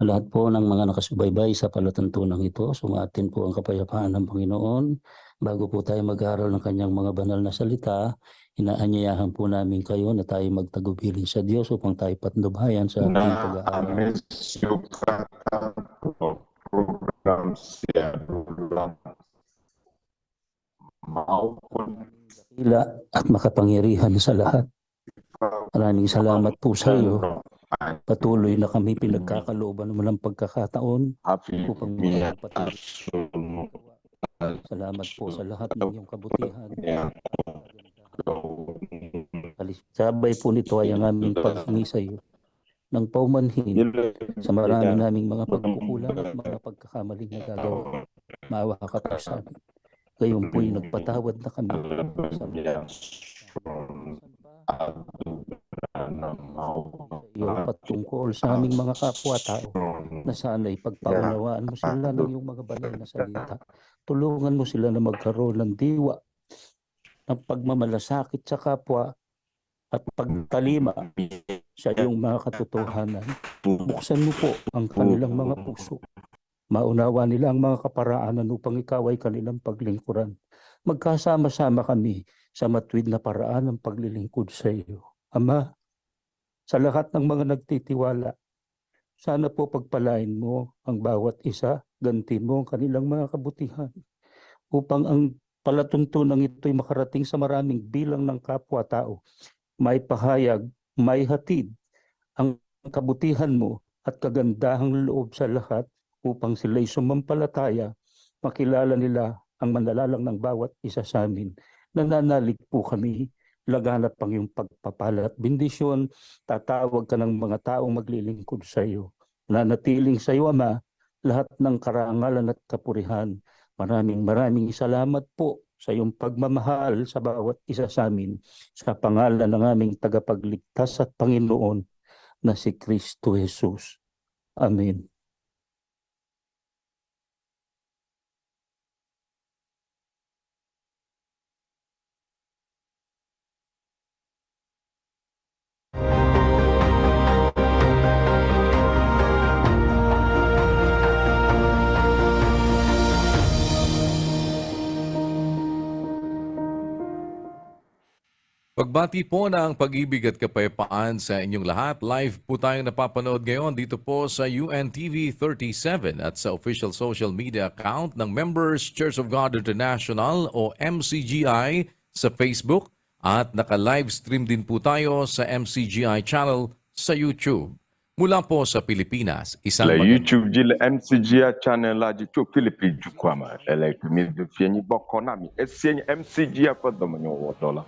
Lahat po ng mga nakasubaybay sa palatuntunang ito, sumaatin po ang kapayapaan ng Panginoon. Bago po tayo mag-aral ng kanyang mga banal na salita, inaanyayahan po namin kayo na tayo magtagubilin sa Diyos upang tayo patnubayan sa ating Na pag-aaral. ame siwo katã kplɔ program sia ɖo la, Mawu ƒe Dakila at makapangyarihan sa lahat. Maraming salamat po sa iyo. nɔ anyi Patuloy na kami pinagkakalooban mo ng pagkakataon hafi upang míasrɔ̃ makapagpatuloy. nu Salamat po sa lahat ng iyong kabutihan. míaƒe Sabay po nito ay ang aming paghingi sa iyo ng paumanhin Míele sa marami naming mga pagkukulang at mga pagkakamaling nagagawa. Maawa ka po sa amin. Gayon po'y nagpatawad na kami ale be sa míasrɔ̃ nu ado gbe na Mawu iyo patungkol sa aming mga kapwa-tao asrɔ̃ nu na sana'y pagpaunawaan mo sila ng iyong mga banal na salita. Tulungan mo sila na magkaroon ng diwa ng pagmamalasakit sa kapwa at pagtalima sa iyong mga katotohanan. Buksan mo po ang kanilang mga puso. Maunawa nila ang mga kaparaanan upang ikaw ay kanilang paglingkuran. Magkasama-sama kami sa matuwid na paraan ng paglilingkod sa iyo. Ama, sa lahat ng mga nagtitiwala, sana po pagpalain mo ang bawat isa, gantin mo ang kanilang mga kabutihan upang ang palatuntunang ito'y makarating sa maraming bilang ng kapwa-tao. May pahayag, may hatid ang kabutihan mo at kagandahang loob sa lahat upang sila'y sumampalataya, makilala nila ang manlalalang ng bawat isa sa amin. Nananalig po kami, laganap ang iyong pagpapala at bendisyon, tatawag ka ng mga taong maglilingkod sa iyo. Nanatiling sa iyo, Ama, lahat ng karangalan at kapurihan. Maraming maraming salamat po sa iyong pagmamahal sa bawat isa sa amin sa pangalan ng aming tagapagligtas at Panginoon na si Kristo Jesus. Amen. Pagbati po ng pag-ibig at kapayapaan sa inyong lahat. Live po tayong napapanood ngayon dito po sa UNTV 37 at sa official social media account ng Members Church of God International o MCGI sa Facebook at naka-live stream din po tayo sa MCGI channel sa YouTube. Mula po sa Pilipinas, isang Le magandang YouTube dzi le MCGI channel la dzi tso Philippines dukɔa me ele mi fie nyi gbɔ kɔ na mi. Esie nye MCGI ƒe dɔmenyowɔwɔ dɔ la.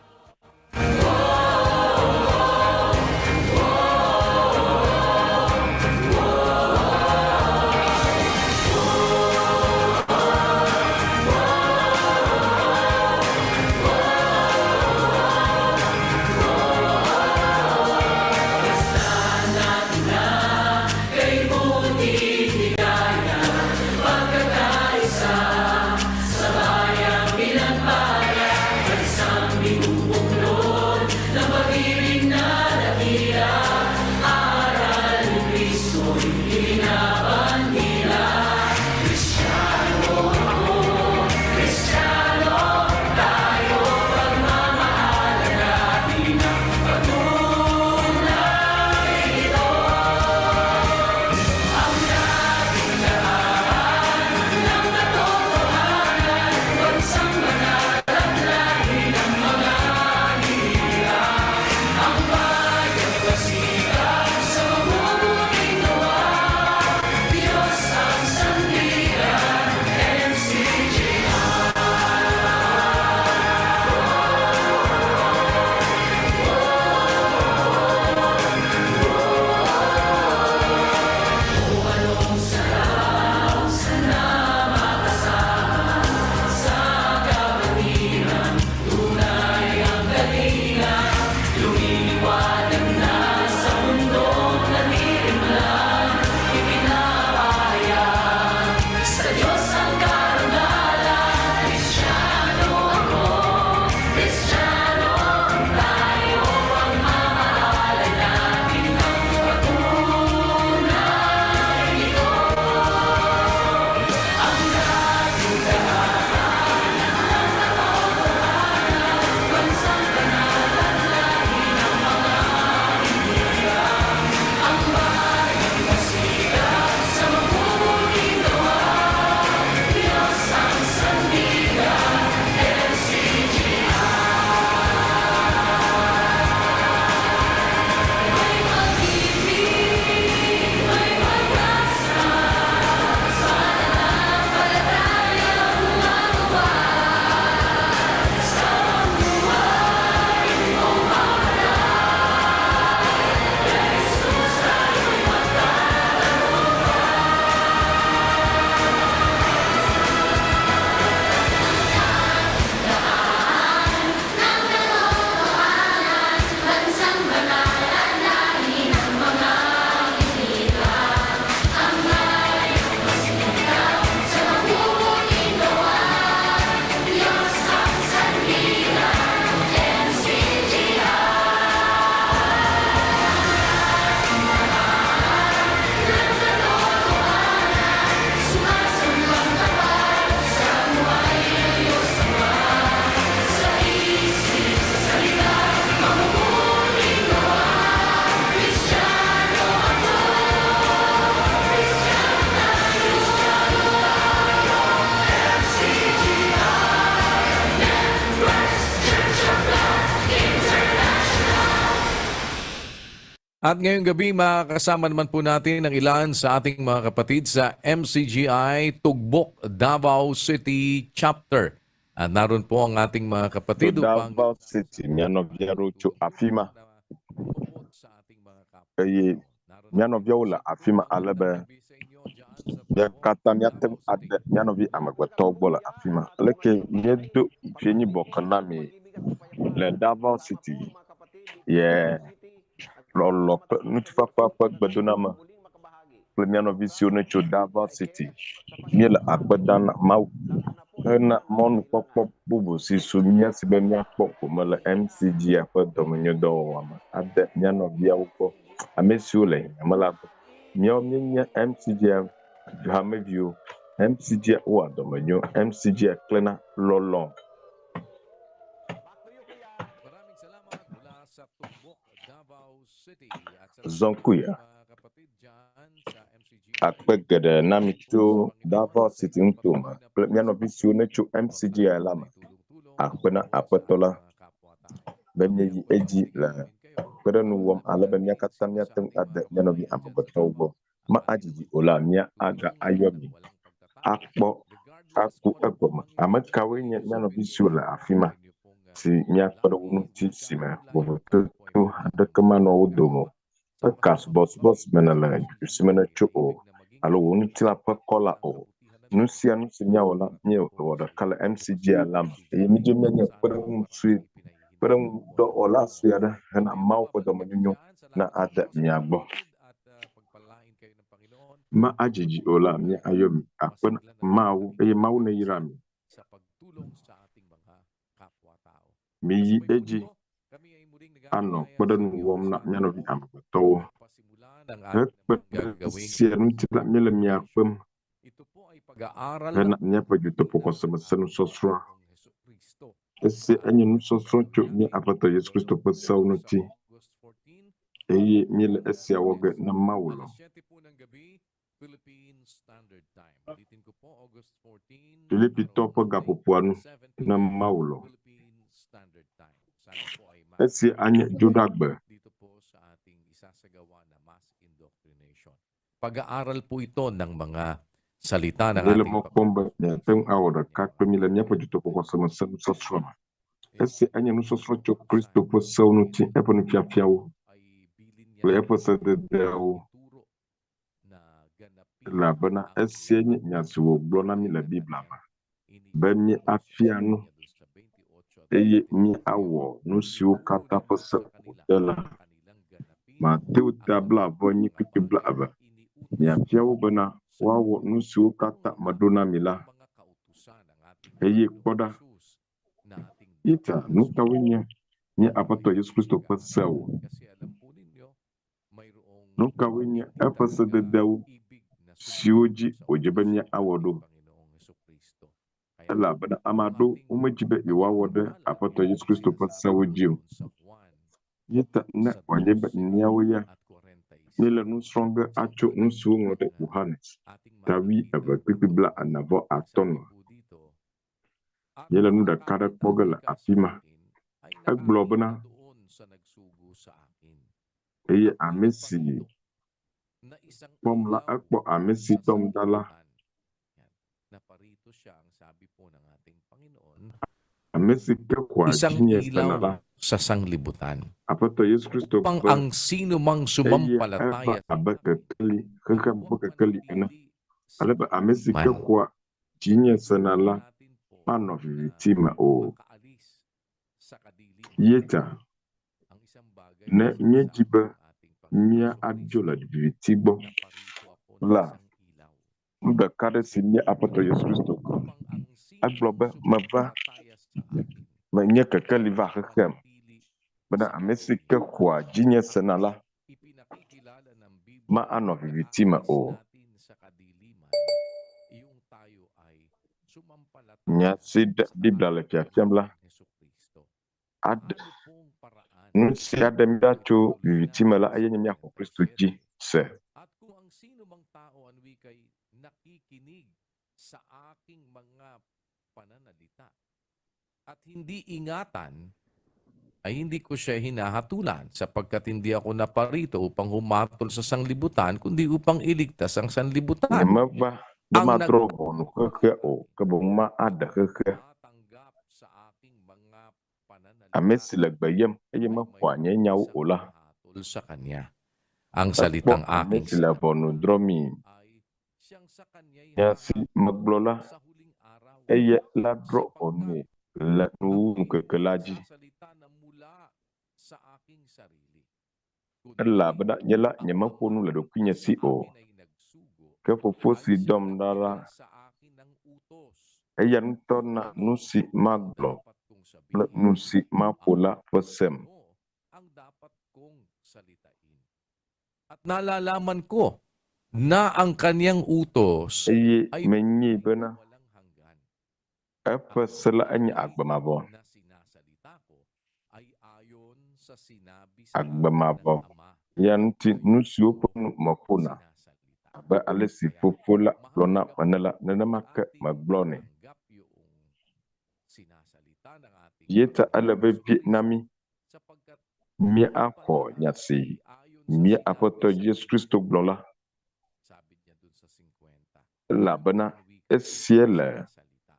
At ngayong gabi, makakasama naman po natin ang ilan sa ating mga kapatid sa MCGI Tugbok, Davao City Chapter. At naroon po ang ating mga Tso kapatid upang Davao City, mía nɔvi aɖewo tso afi ma eye mía nɔviawo le afi ma ale be mía katã míate ŋu ade mía nɔvi amegbetɔwo gbɔ le afi ma. Aleke míedo fiẽnyibɔke na mi le Davao City ye lɔlɔ ƒe ŋutifafa ƒe gbedoname kple mía nɔvi siwo ne tso Davao City. Míele akpe dam na Mawu hena mɔnukpɔkpɔ bubu si su mía si be míakpɔ gome le MCGI ƒe dɔmenyodɔwɔwɔ me ade mía nɔviawo gbɔ, ame siwo le hiã me la gbɔ. Míawo míenye MCGI hameviwo. MCGI wɔa dɔmenyo, MCGI klẽna lɔlɔ. Zɔnkuya akpe geɖe na mi tso Davao City ŋutome kple mía nɔvi siwo ne tso MCGI la me. Akpe na Aƒetɔ la be míeyi edzi le kpeɖeŋu wɔm ale be mía katã míate ŋu ade mía nɔvi amegbetɔwo gbɔ. Ma adzidzi o la, mía aga ayɔ mi akpɔ aku egɔme. Ame kawoe nye mía nɔvi siwo le afi ma si míakpe ɖe wo ŋuti si me vovototo aɖeke manɔ wo dome o? Eka subɔsubɔ si me nèle, du si me nètso o, alo wò ŋutilã ƒe kɔla o. Nu sia nu si míawɔ la, míewɔ ɖeka le MCGI la me eye mídi be míanye kpeɖeŋu sue, kpeɖeŋudɔwɔla sue aɖe hena Mawu ƒe dɔmenyonyo na ade mia gbɔ. Ma adzidzi o la, míayɔ mi akpe na Mawu eye Mawu neyra mi. Miyi edzi anɔ kpeɖeŋu wɔm na mía nɔvi amegbetɔwo. Hekpe ɖe esia ŋuti la, míele mia kpem hena míaƒe dutoƒoxɔsemesenusɔsrɔ̃a. Esia enye nusɔsrɔ̃ tso mía Aƒetɔ Yesu Kristo ƒe sewo ŋuti eye míele esia wɔ ge ne Mawu lɔ̃. Filipitɔ ƒe gaƒoƒoa nu ne Mawu lɔ̃. Esia anye Dzoɖagbe. Míele mɔ kpɔm be miate ŋu awɔ ɖeka kple mí le míaƒe dutoƒoxɔsemesenusɔsrɔ̃ me. Esia enye nusɔsrɔ̃ tso Kristo ƒe sewo ŋuti, eƒe nufiafiawo kple eƒe sededeawo, elabena esia nye nya si wògblɔ na mí le Biblia me be míafia nu eye míawɔ nu siwo katã ƒe se wòde la. Mateo ta blaeve kpukpui blaeve. Miafia wo bena woawɔ nu siwo katã meɖo na mi la. Eye kpɔ ɖa, Peter, nu kawoe nye mía Aƒetɔ Yesu Kristo ƒe sewo? Nu kawoe nye eƒe sededewo siwo dzi wòdze be míawɔ ɖo? Elabena ame aɖewo womedi be yewoawɔ ɖe Aƒetɔ Yesu Kristo ƒe sewo dzi o. Eya ne wòanye be míawo ya míele nu srɔ̃ ge atso nu si woŋlɔ ɖe Yohanes ta wuieve kpukpui blaene-vɔ-atɔ̃ me. Míele nu ɖeka aɖe kpɔ ge le afi ma. Egblɔ bena, Eye ame si kpɔm la, ekpɔ ame si dɔm ɖa la. Ame si ke xɔa Isang dzinye sena ilaw la, sa sanglibutan. Aƒetɔ Yesu Kristo Upang be, ang sino mang eye eva sumampalataya abe kekeli, xexea ƒe kekeli ene, ale be ame si ke man. xɔa dzinye sena la manɔ viviti me o. Ye ta, ne míedi be míadzo le viviti gbɔ la, nu ɖeka aɖe si mía Aƒetɔ Yesu Kristo gblɔ. Egblɔ be, meva, menye kekeli va xexea me, bena ame si ke xɔa dzinye sena la ma anɔ viviti me o. Nya si ɖe Biblia le fiafiam la aɖe nu si aɖe mí ɖa tso viviti me la eye nye míaxɔ Kristo dzi se. At hindi ingatan ay hindi ko siya hinahatulan sapagkat hindi ako naparito upang humatol sa sanglibutan kundi upang iligtas ang sanlibutan. Nyemeva be Ang nag- madrɔ̃ ʋɔnu xexea o, ke boŋ ma aɖe xexea. Matanggap sa aking mga pananalita Ame si le gbe yem eye ay mexɔa mayroong nye nyawo isang o la, hahatol sa kanya. Ang ekpɔ salitang ame aking si le ʋɔnu drɔ̃mii. ay siyang sa kanya'y Nya si hahatol megblɔ la, sa huling araw. eye la drɔ̃ ʋɔnue le nuwuwuŋkeke la dzi. Nagsasalita na mula sa aking sarili. Kundi Elabena nye la ang nyemeƒo nu le Ama ɖokuinye na si sa o. akin ay nagsugo Ke fofo ay si siyang dɔm ɖa la, nagbigay sa akin ng utos. eya ŋutɔ na Ano nu si ang magblɔ dapat kong kple sabihin nu si maƒo la ƒe sem. ano ang dapat kong salitain. At nalalaman ko na ang kanyang utos Eye ay menyae bena walang hanggan. eƒe se la enye agbe mavɔ. Na sinasalita ko ay ayon sa sinabi sa akin Agbe mavɔ. ng Ama. Ya ŋuti nu siwo ƒe nu meƒona Sinasalita. abe ale si Kaya, fofo la gblɔ na mahalaga ene po la, nenema na ke ating megblɔnɛ. matanggap yung sinasalita ng ating Ye ta ele Panginoong vevie na Kristo mí sapagkat míaxɔ yun pala nya si ay ayon sa mía sinabi Aƒetɔ sa Yesu kanya. Kristo gblɔ la Sabi niya dun sa 50. elabena Ano ang wika esie kong le sinasalita?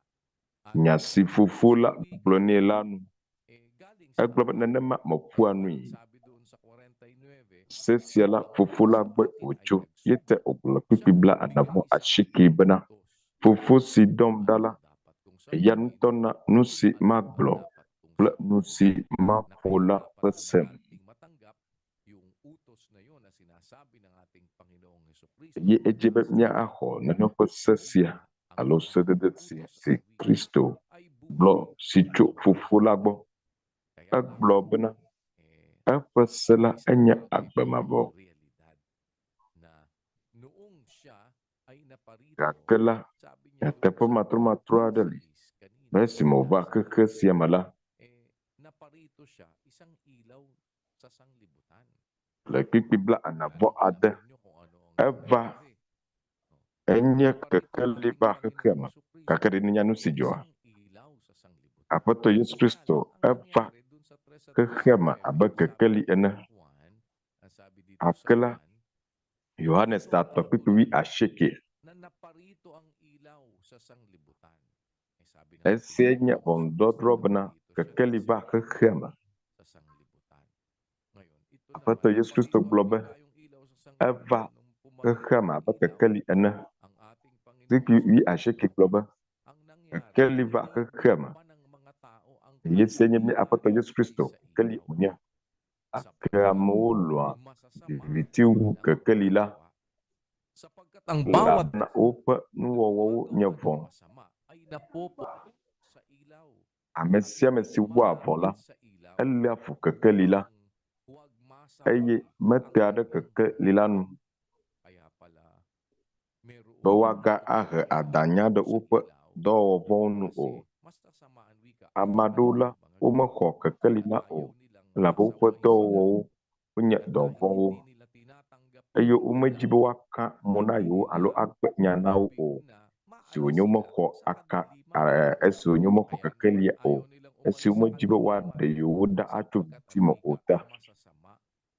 At nya si fofo sa la wika gblɔ nɛ la nu. eh, galing sa Egblɔ be Ama. nenema meƒoa Kaya nui. sabi doon sa 49, Se sia la ang fofo Ama la sa gbɔe akin ay wòtso ye te nagsugo, wògblɔ kpikpi siyang bla nagbigay ene vɔ sa asieke akin ng bena utos. fofo si dɔm ɖa Ano la, ang dapat kong eya sabihin ŋutɔ na nu kung si ano ang magblɔ dapat kong kple nu salitain. si Na maƒo kaya la dapat ƒe naman sem. nating matanggap yung utos na yun na sinasabi ng ating Panginoong Kristo Ye edze mula be sa Ama. míaxɔ nenem ƒe se Yun sia nga, ang alo kanyang sedede sia utos si at wika Kristo ay gblɔ buhay si na tso walang fofo la hanggan. gbɔ. Kaya Egblɔ tayo po, bena eh, eƒe se la isang enye bagay agbe po mavɔ. yung realidad na noong siya ay naparito, Gake la sabi niya doon nyateƒe sa matrɔmatrɔ aɖe li 36 kanina be na esime wòva binasa xexe natin, sia me la, eh, naparito siya isang ilaw sa sanglibutan. le kpikpi bla ene Kaya vɔ lang alam ade, ninyo kung ano ang eva nangyari. No? enye Naparito ang kekeli ating va xexea Panginoong me. Kristo Gake ɖe nenya nu si dzɔa? isang ilaw sa sanglibutan. Aƒetɔ Yesu Kaya Kristo lang, ang eva nangyari dun sa 3 at xexea me 19, abe ang sabi kekeli dito ene. sa Juan, ang sabi dito sa Gake la Juan, Yohanes ito ta ang etɔ̃ kpikpi wui katotohanan asieke. na naparito ang ilaw sa sanglibutan. Eh sabi ng ating Esia nye Panginoong Kristo, ʋɔnudɔdrɔ̃ bena naparito siya ng kekeli isang va xexea ilaw me. sa sanglibutan. Ngayon, ito Aƒetɔ naman, Yesu Kristo naparito gblɔ ang be tayong ilaw sa eva sanglibutan nung pumarito xexea me ang abe ilaw. kekeli ene. Ang ating Panginoong Zikpui wui asieke Kristo, gblɔ be ang nangyari, kekeli va xexea me. tinanggap pa ng mga tao ang Ye sia nye mía kadiliman Aƒetɔ Yesu Kristo kaysa kekeli ilaw. wònye. Ake Sapagkat amewo lɔ̃a masasama viviti wu ang kekeli mga la gawa. Sapagkat ang bawat elabena woƒe nuwɔwɔwo na nye gumagawa ng vɔ̃. masama ay napopo sa ilaw Ame at sia ame hindi si wɔa vɔ̃ la, lumalapit sa ilaw eléa fu kekeli la upang huwag masaway eye ang metea ɖe kanyang kekeli la gawa. nu Kaya pala be merong woaga ahe totoong adanya ɖe sa woƒe ilaw dɔwɔwɔ vɔ̃wo nu kasi o. mas nasama ang wika Ame ang aɖewo la, kanilang mga womexɔ gawa kekeli na la ayaw o nilang elabe woƒe masaway sa dɔwɔwɔwo wonye na dɔ dahil vɔ̃wo hindi nila tinatanggap eye yung womedzi be ilaw, woaka mo na hindi yewo alo nila agbe nya na wo ibig o. na Si maalis wònye sila womexɔ sa aka kadiliman. esi wònye womexɔ Kaya naman kekelia o, ayaw nilang esi umalis sa womedzi be woaɖe kadiliman yewo ɖa atso sapagkat viviti ang me o wika ta masasama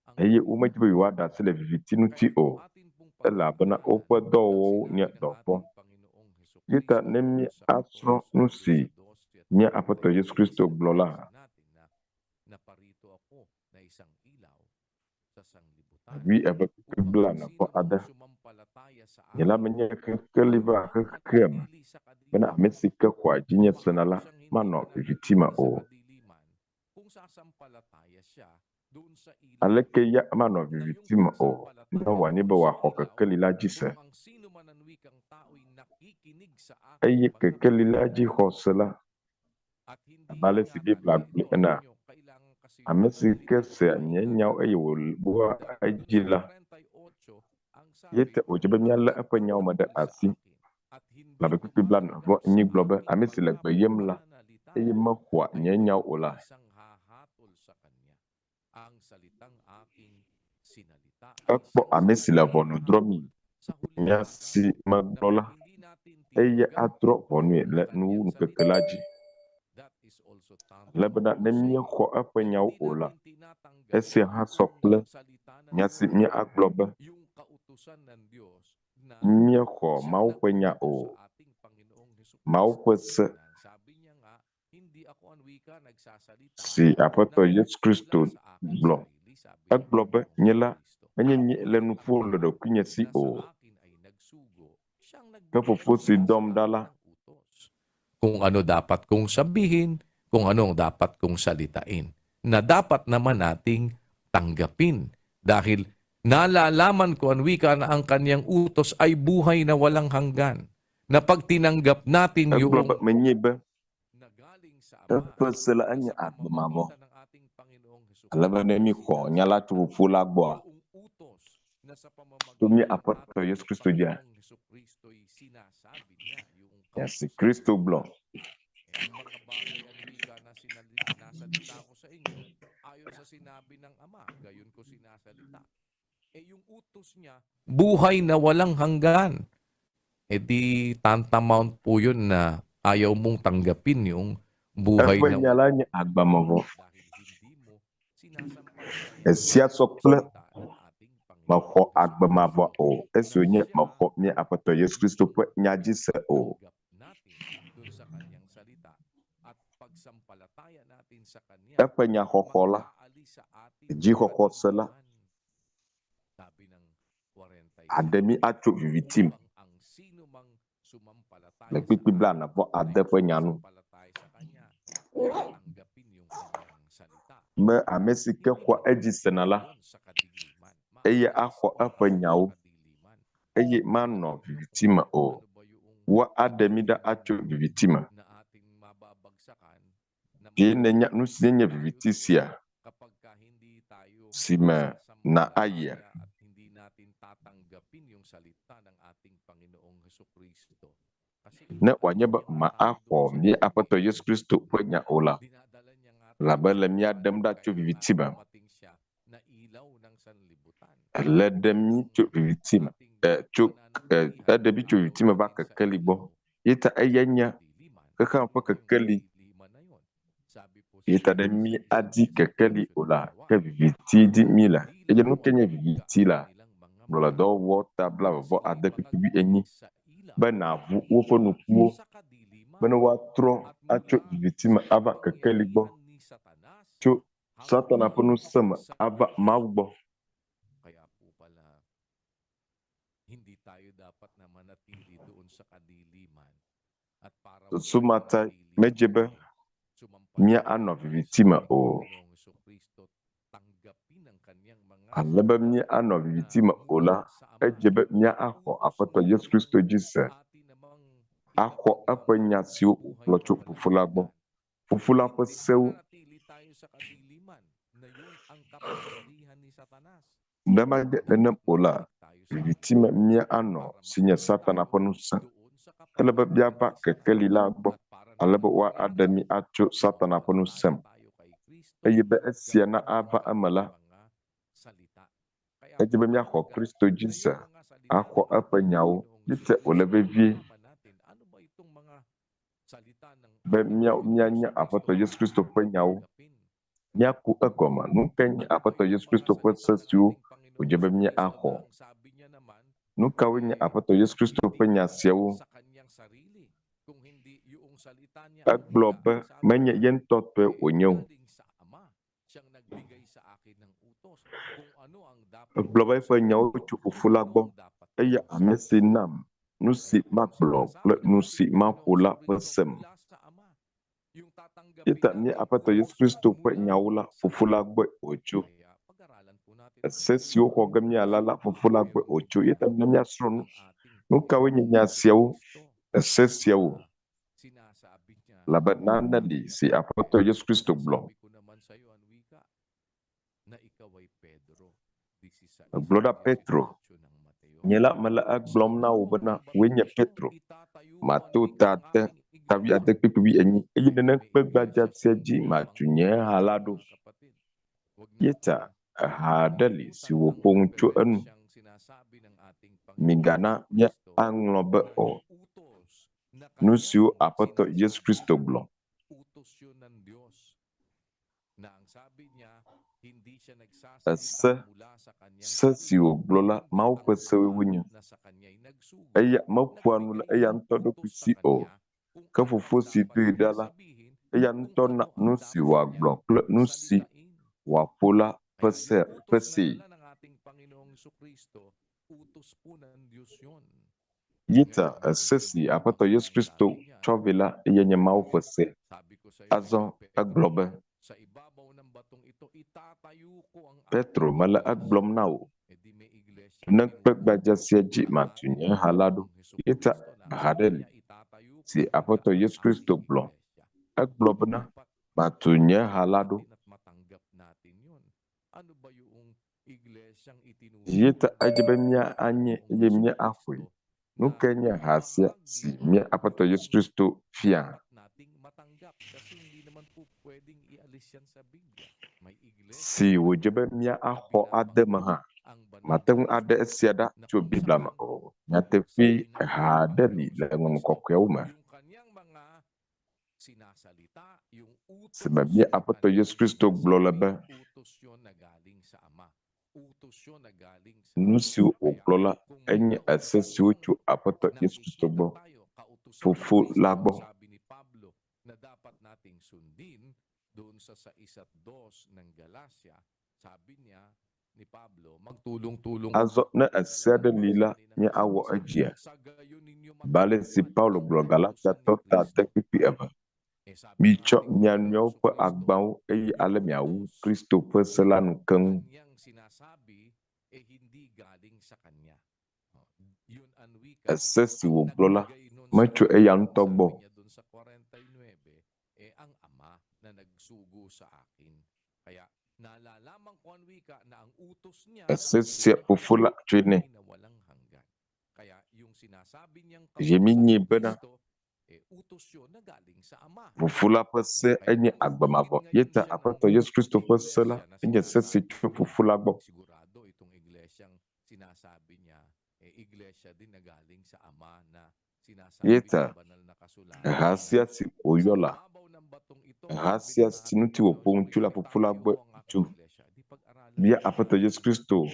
ang eye kanilang womedzi be mga yewoaɖe asi gawa. le viviti ŋuti Kaya o po atin pong elabena pag-aaralan woƒe ang dɔwɔwɔwo nye sinabi ng dɔ vɔ̃. ating Panginoong Heso Ye ta Kristo ne doon sa míasrɔ̃ 14 nu doon si sa 12 at mía Aƒetɔ Yesu 36 Kristo na gblɔ la, binasa natin na naparito ako na isang ilaw sa sanglibutan wui eve kpikpi upang bla ang ene sino vɔ mang ade. sumampalataya sa Nye la akin menye kekeli ay va xexea me mananatili sa bena ame kadiliman si ke xɔa dzinye sena Paano la siyang hindi manɔ viviti me mananatili sa o. kadiliman kung sasampalataya siya doon sa ilaw Aleke ya manɔ na yung viviti me o ne pagsampalataya wòanye doon be sa wòaxɔ ilaw kekeli la dzi se. kung ang sino man ang wikang tao'y nakikinig sa aking Eye mga kekeli la katagang dzi xɔ se la, at hindi abe ale si Biblia tinatanggap gblɔe ito, alam ena, nyo, kailangan kasi ame si ke panatilihin ng sea nye wika. nyawo eye wòbua Dahil doon edzi sa la, 48, ang ye sabi, te wòdze be ang míalé eƒe nyawo me ɖe nagtatanggol sa asi. akin at hindi Labe kpikpi bla ene vɔ tumatanggap sa enyi gblɔ be aking ame si le mga gbe yem la pananalita eye mexɔa ay nye nyawo o mayroong la, isang hahatol sa kanya. Ang salitang aking sinalita ay ekpɔ siyang ame sa si le kanya'y ʋɔnu drɔ̃mii. hahatol sa huling Nya araw si na megblɔ pag la, hindi natin eye tinanggap adrɔ̃ ʋɔnue yung le kanyang nuwuŋkeke la salita, dzi. that is also Ale bena ne míexɔ eƒe nyawo o la, esia hã sɔ kple nya si míagblɔ be míexɔ Mawu ƒe nya o. Mawu ƒe se si Aƒetɔ Yesu Kristo gblɔ. Egblɔ be, Nye la, menye nye le nu ƒom le ɖokuinye si o, ke Fofo si dɔm ɖa la, Kung ano dapat kong sabihin, kung anong dapat kong salitain, na dapat naman nating tanggapin. Dahil nalalaman ko ang wika na ang kanyang utos ay buhay na walang hanggan. Na pag tinanggap natin Egblɔ yung be, Menyae be na galing sa Ama eƒe se la na enye sa agbe mavɔ. pamamagitan ng ating Panginoong Hesus Ale be ne míxɔ nya la tso Fofo la gbɔa, yung utos na sa to mía pamamagitan ng Aƒetɔ ating Yesu Kristo dzia, Panginoong Hesus Kristo'y sinasabi niya yung nya si kautusan. Kristo gblɔ. Eh, ang mga bagay ang wika na sinasalita ko sa inyo, ayon sa sinabi ng Ama, gayon ko sinasalita. Eh yung utos niya, buhay na walang hanggan. Eh di tantamount po yun na ayaw mong tanggapin yung buhay Eƒe na nya la nye agbe mavɔ. dahil hindi mo sinasampalataya Esia sɔ ang kple salita ng ating mexɔ Panginoong agbe mavɔ Kristo o. Esi na wònye siya mexɔ mía Aƒetɔ Yesu Kristo ƒe nya dzi se o. tanggap natin dun sa kanyang salita at pagsampalataya natin sa kanya Eƒe nyaxɔxɔ la, mag-aalis sa atin ang dzixɔxɔ se la, kadiliman. Sabi ng aɖe mí 47, atso viviti me upang ang sino mang sumampalataya le sa kpikpi akin blaene vɔ ay ade ƒe nya nu. sumasampalataya sa kanya at tanggapin yung kanyang salita. Be ame si ke Hindi xɔa na edzi sena la, doon sa kadiliman. eye Maaalis axɔ po eƒe tayo sa nyawo kadiliman. eye Alam manɔ niyo viviti kung me o. ano ba yung Woaɖe mí ɖa kadiliman atso viviti me. na ating mababagsakan na Ɖe nènya nu maaalis si nye tayo viviti doon sia kapag ka hindi tayo si me na ayia? sasampalataya at hindi natin tatanggapin yung salita ng ating Panginoong Heso Kristo. Kasi Ne wòanye dinadala be niya ma nga tayo axɔ doon sa mía Aƒetɔ kadiliman. Yesu Kristo ƒe nya o la, Dinadala niya nga elabe tayo sa le mía ɖem ɖa kadiliman tso kaya nga viviti me. dumating siya na ilaw ng sanlibutan. Ele ɖe mí Ang tso viviti me, ating e, tso e, pananatilihan eɖe mí tso araw viviti me va natin sa kekeli gbɔ. ilaw Ye ta ay eyae yung nye kadiliman. xexea ƒe Yung kekeli. kadiliman na yon. Sabi po sa Ye ta ɖe mí isa adi kekeli o la, 18, ke viviti di mí le. hindi Eye nu lalaw ke ang nye wika viviti ang la, kanilang mga gblɔ le mata dɔwɔwɔ ta dahil blaeve vɔ sila'y ade kpikpi wuienyi mananatili sa ilaw be nàʋu at woƒe hindi nukuwo sa kadiliman. bene woatrɔ At atso mula viviti sa me ava kekeli gbɔ, kapangyarihan ni Satanas tso Satana ƒe hanggang ŋusẽ me sa ava Diyos. Mawu gbɔ. Kaya po pala, hindi tayo dapat na manatili doon sa kadiliman. At para wag Susu tayong ma ta manatili medze be doon, mía sumampalataya anɔ tayo viviti sa me ating o. Panginoong Heso Kristo, tanggapin ang kanyang mga Ale be salita mía anɔ na viviti me o la, mula sa Ama. edze be mía Yung axɔ utos Aƒetɔ na Yesu yun Kristo ang dzi se, atin namang axɔ eƒe itatanggap nya na siwo buhay wògblɔ na tso walang Fofo la gbɔ. hanggan. Fofo Kung la ƒe hindi, sewo mananatili tayo sa kadiliman na yun ang kapangyarihan ni Satanas. ne manye nenem Dapat o la, bumalik tayo sa viviti me Panginoon mía anɔ para si nye maalis Satana tayo ƒe ŋusẽ. doon sa Ele be kapangyarihan míava ni kekeli Satanas la gbɔ at para ale be naman woaɖe mangyari, mí atso Satana ƒe ŋusẽ sumampalataya me. tayo kay Kristo Eye at be esia na tanggapin yung ava eme la, kanyang mga salita. Kaya edze po be míaxɔ mahalaga Kristo dzi na se, yung mga salita axɔ ng eƒe ating nyawo. Panginoong Ye Heso te wòle Kristo, vevie malaman natin ano ba itong mga salita ng be ating míawo Panginoong míanya Heso Kristo Aƒetɔ na Yesu Kristo ating ƒe nyawo. tatanggapin. Míaku egɔme. Nu ke nye Ano ba Aƒetɔ itong Yesu mga Kristo ƒe salita se ng siwo ating Panginoong wòdze be Heso mía Kristo na axɔ? ang sabi niya naman Nu kawoe nye eh Aƒetɔ Yesu Kristo hindi ƒe nya naman siawo? sa kanyang sarili kung hindi yung salita niya ang Egblɔ wika be ang sabi menye niya ye ŋutɔ tɔe eh wònye o. galing sa Ama siyang nagbigay sa akin ng utos kung ano ang dapat Egblɔ be kong eƒe nyawo sabihin tso Fofo kung la ano gbɔ ang dapat eye kong ame si salitain. nam nu si Kaya po yung magblɔ sinasabi kple ng nu ating si maƒo Panginoong la ƒe Kristo sem. mula sa Ama, yung Ye tatanggapin ta mía nating Aƒetɔ Yesu utos Kristo ƒe mula nyawo la, sa Fofo la Ama. gbɔe wòtso. Kaya pag-aralan po natin Ese maigi siwo xɔ yung ge míala la, Fofo la gbɔe merong wòtso. Ye ta wika mina míasrɔ̃ nu. ng ating Nu kawoe nye Panginoong nya Heso siawo, Kristo ese siawo na sinasabi niya elabe na nane li kanya si Aƒetɔ Yesu Kristo gblɔ. Sinasabi ko naman sa iyo ang wika na ikaw ay Pedro. 16 Egblɔ ɖa Petro, 18 ng Mateo. nye la mele egblɔm Sa na wò anumang bena wòe nye bato Petro. itatayo ko ang Mato wika ta ang ade aking tavi iglesia. ade kpikpi wuienyi eye Kaya nene may kpe iglesia gbadza sa sia dzi mundo matu ang nye hã la mga ɖo. kapatid. Huwag Ye ta nating eha aɖe li si kalimutan ang wòƒo nu tso enu. referensyang sinasabi ng ating Panginoong Migana Heso mía Kristo aŋlɔ be na o. yung utos na Nu siwo kanyang Aƒetɔ Yesu sinasabi, Kristo gblɔ. utos yun ng Diyos. Ese, se si wògblɔ la, Mawu ƒe sewoe wonye. Eya meƒoa nu le eya ŋutɔ ɖokui si o, ke Fofo si doe ɖa la, eya ŋutɔ na nu si wòagblɔ kple nu si wòaƒo la ƒe se ƒe see. Yita ese si Aƒetɔ Yesu Kristo tsɔ vɛ la eyae nye Mawu ƒe se. Azɔ egblɔ be, Petro, mele egblɔm na wò, ne kpe gbadza sia dzi matu nye ha la ɖo. Yita ha ɖe li si Aƒetɔ Yesu Kristo gblɔ. Egblɔ bena, Matu nye ha la ɖo. Yita edze be mía anye eye mía axɔe. Nu kae nye ha sia si mía Aƒetɔ Yesu Kristo fia? Si wòdze be mía axɔ ade eme hã, mate ŋu aɖe esia ɖa tso Biblia me o. Nyateƒee, ha aɖe li le Ŋɔŋlɔ Kɔkɔeawo me si me mía Aƒetɔ Yesu Kristo gblɔ le be, Nu siwo wògblɔ la enye ese siwo tso Aƒetɔ Yesu Kristo gbɔ, Fofo la gbɔ. Azɔ ne ese aɖe li la, míawɔ edzia? Abe ale si Paulo gblɔ Galatiatɔ ta ade kpukpui eve, Mitsɔ mia nɔewo ƒe agbawo eye ale miawu Kristo ƒe se la nu keŋ. Ese si wògblɔ la metso eya ŋutɔ gbɔ o. Ese sia Fofo la tsoe nɛ. Eye míenyae bena Fofo la ƒe se enye agbe mavɔ. Ye ta Aƒetɔ Yesu Kristo ƒe se la enye se si tso Fofo la gbɔ. Ye ta eha sia si wòyɔ la, eha sia si ŋuti wòƒo nu tso la Fofo la gbɔe tso. Mía Aƒetɔ Yesu Kristo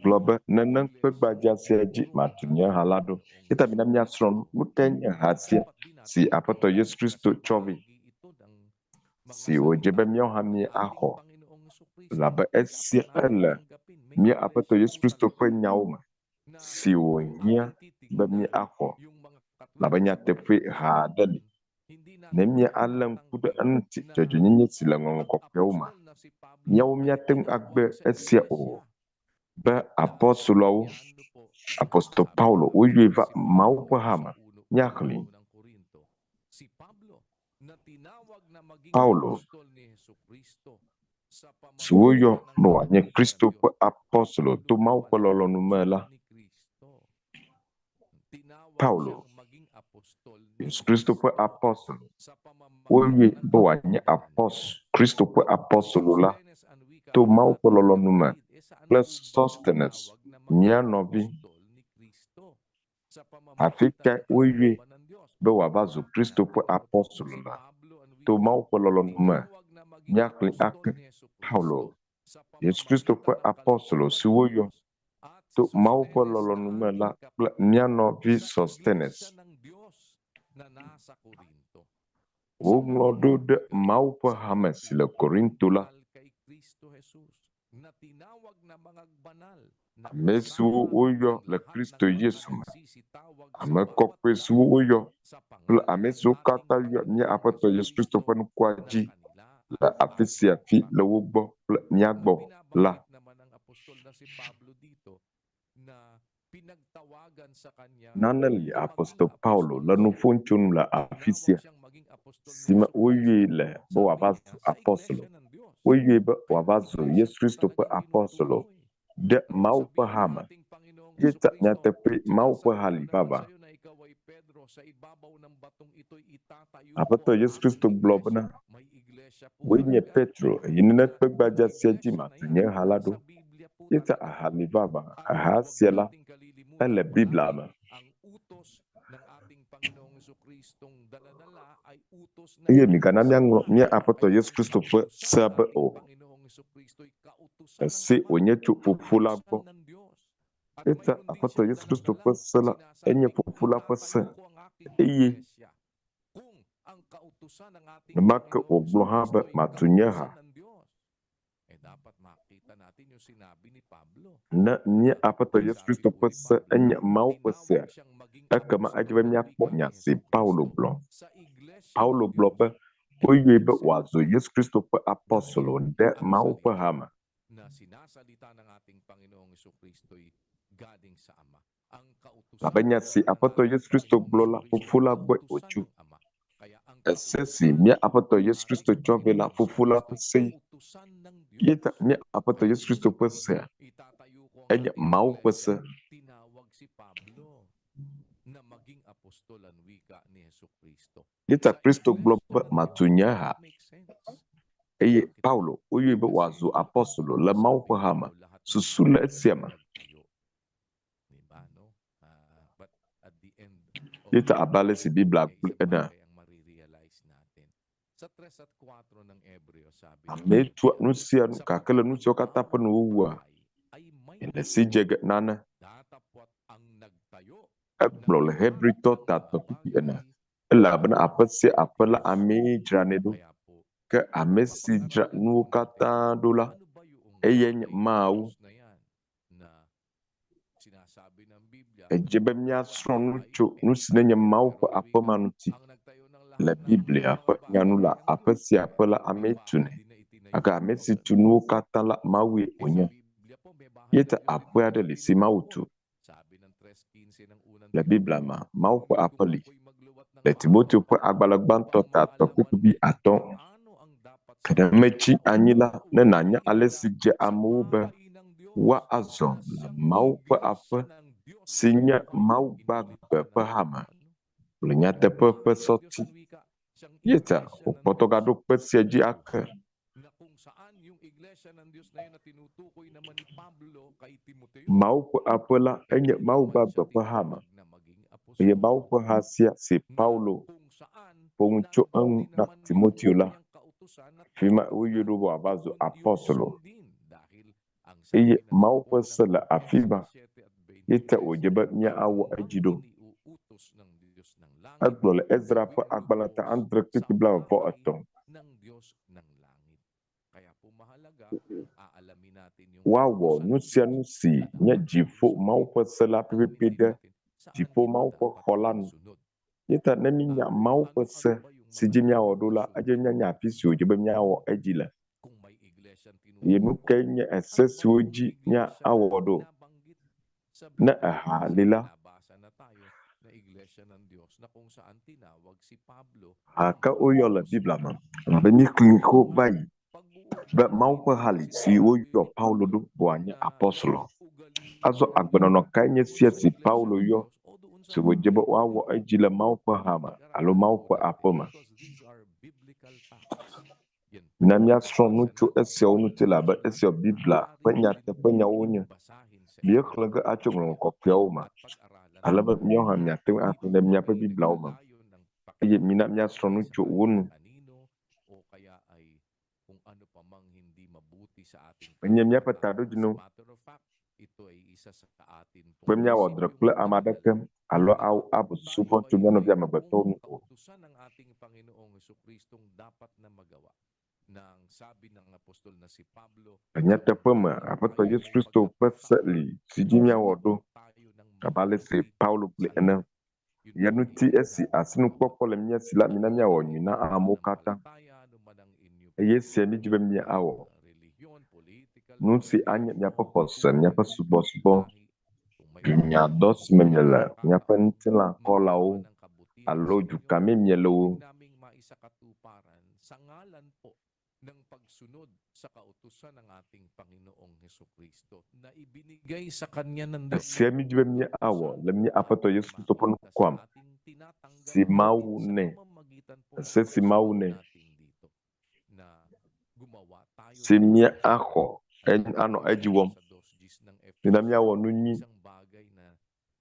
gblɔ be, Nenem kpe gbadza sia dzi matu nye ha la ɖo. Ye ta mina míasrɔ̃ nu. Nu kae nye ha sia si Aƒetɔ Yesu Kristo tsɔ vɛ, si wòdze be míawo hã míaxɔ? Elabe esia ele mía Aƒetɔ Yesu Kristo ƒe nyawo me, si wòhiã be míaxɔ. Elabe nyateƒee ha aɖe li. Ne míalé ŋku ɖe eŋuti dzɔdzɔenyenye si le Ŋɔŋlɔ Kɔkɔeawo mea, míawo míate ŋu agbe esia o be apostoloawo, apostolo Paulo, woyɔe va Mawu ƒe ha me. Míaxlẽe. Paulo, si woyɔ be wòanye Kristo ƒe apostolo to Mawu ƒe lɔlɔ̃nu me la, Paulo, Yesu Kristo ƒe apostolo, woyɔe be wòanye apos Kristo ƒe apostolo la to Mawu ƒe lɔlɔ̃nu me kple Sostenes, mía nɔvi. Afi kae woyɔe be wòava zu Kristo ƒe apostolo la? To Mawu ƒe lɔlɔ̃nu me. Míaxlẽe ake, Paulo, Yesu Kristo ƒe apostolo si woyɔ to Mawu ƒe lɔlɔ̃nu me la kple mía nɔvi Sostenes. Woŋlɔ ɖo ɖe Mawu ƒe hame si le Korinto la. Ame siwo woyɔ le Kristo Yesu me, ame kɔkɔe siwo woyɔ kple ame siwo katã yɔ mía Aƒetɔ Yesu Kristo ƒe ŋkɔa dzi le afi sia afi le wo gbɔ kple mía gbɔ la. Nane li apostolo Paulo le nu ƒom tso nu le afi sia si me woyɔe le be wòava zu apostolo. Woyɔe be wòava zu Yesu Kristo ƒe apostolo ɖe Mawu ƒe ha me. Ye ta nyateƒee Mawu ƒe ha li vavã. Aƒetɔ Yesu Kristo gblɔ bena, Wòe nye Petro, eye nene kpe gbadza sia dzi matu nye ha la ɖo. Ye ta aha li vavã. Aha sia la, ele Biblia me. Eye migana míaŋlɔ mía Aƒetɔ Yesu Kristo ƒe sea be o. Ese wònye tso Fofo la gbɔ. Eya ta Aƒetɔ Yesu Kristo ƒe se la enye Fofo la ƒe se, eye nenema ke wògblɔ hã be, Matu nye ha. Ne mía Aƒetɔ Yesu Kristo ƒe se enye Mawu ƒe sea, ekema edze be míakpɔ nya si Paulo gblɔ. Paulo gblɔ be woyɔe be wòazu Yesu Kristo ƒe apostolo ɖe Mawu ƒe hame. Abe nya si Aƒetɔ Yesu Kristo gblɔ la, Fofo la gbɔe wòtso. Ese si mía Aƒetɔ Yesu Kristo tsɔ vɛ la, Fofo la ƒe see. Ye ta mía Aƒetɔ Yesu Kristo ƒe sea enye Mawu ƒe se. Ye ta Kristo gblɔ be, Matu nye ha. Eye Paulo, woyɔe be wòazu apostolo le Mawu ƒe ha me. Susu le esia me. Ye ta abe ale si Biblia gblɔe enea, amee tua nu sia nu, gake le nu siawo katã ƒe nuwuwua, miele si dze ge nane. Egblɔ le Hebritɔ ta 3 ene, elabena aƒe sia aƒe la amee dzranɛ ɖo, ke ame si dzra nuwo katã ɖo la, eyae nye Mawu. Edze be míasrɔ̃ nu tso nu si nenye Mawu ƒe aƒe ma ŋuti. Le Biblia ƒe nya nu la, aƒe sia aƒe la, amee tunɛ. Gake ame si tu nuwo katã la, Mawue wònye. Eya ta aƒe aɖe li si Mawu tu. Le Biblia mea, Mawu ƒe aƒe li. Le Timoteo ƒe agbalẽ gbãtɔ ta 3:5, Ke ne metsi anyi la, ne nànya ale si dze amewo be woazɔ le Mawu ƒe aƒe si nye Mawu gbagbe ƒe hame kple nyateƒe ƒe sɔti. Eya ta wòkpɔtɔ gaɖo kpe sia dzi ake. Mawu ƒe aƒe la enye Mawu gbagbe ƒe hame, eye Mawu ƒe ha sia si Paulo ƒo nu tso eŋu na Timoteo la, fi ma woyɔe ɖo be wòava zu apostolo. Eye Mawu ƒe se le afi ma, ye ta wòdze be míawɔ edzi ɖo. Egblɔ le Ezra ƒe agbalẽ ta 7 kpukpui 33. Woawɔ nu sia nu si nye dziƒo Mawu ƒe se la pɛpɛpɛ ɖe dziƒo Mawu ƒe xɔ la nu. Eya ta ne míenya Mawu ƒe se si dzi míawɔ ɖo la, edze be míanya afi si wòdze be míawɔ edzi le. Eye nu kae nye ese siwo dzi míawɔ ɖo? Ne eha li la, ha ke woyɔ le Biblia me elabe míexlẽe xoxo va yi be Mawu ƒe ha li si woyɔ Paulo ɖo be wòanye apostolo. Azɔ agbenɔnɔ kae nye esia si Paulo yɔ si wòdze be woawɔ edzi le Mawu ƒe ha me alo Mawu ƒe aƒe me? Na míasrɔ̃ nu tso esiawo ŋuti elabe esiawo Biblia ƒe nyateƒenyawo wonye. Míexlẽ ge atso Ŋɔŋlɔ Kɔkɔeawo me ale be míawo hã míate ŋu axlẽ ɖe míaƒe Bibliawo me eye mina míasrɔ̃ nu tso wo ŋu. Enye míaƒe taɖodzinu be míawɔ dre kple ame aɖeke alo abu susu vɔ̃ tso mía nɔvi amegbetɔwo ŋu o. Le nyateƒe me, Aƒetɔ Yesu Kristo ƒe se li si dzi míawɔ ɖo, abe ale si Paulo gblɔe ene. Eya ŋuti esi asinukpɔkpɔ le mía si la, mina míawɔ nyui na amewo katã. Eye esia mídi be míawɔ. Nu si anye míaƒe xɔse, míaƒe subɔsubɔ, dunyadɔ si me miele, míaƒe ŋutilãkɔlawo alo du ka mee miele o. ng pagsunod sa kautusan ng ating Panginoong Hesukristo na ibinigay sa kanya ng Diyos. Esia mídi be míawɔ le mía Aƒetɔ Yesu Kristo ƒe ŋkɔa me, si Mawu nɛ, ese si Mawu nɛ, si míaxɔ anɔ edzi wɔm. Mina míawɔ nu nyui.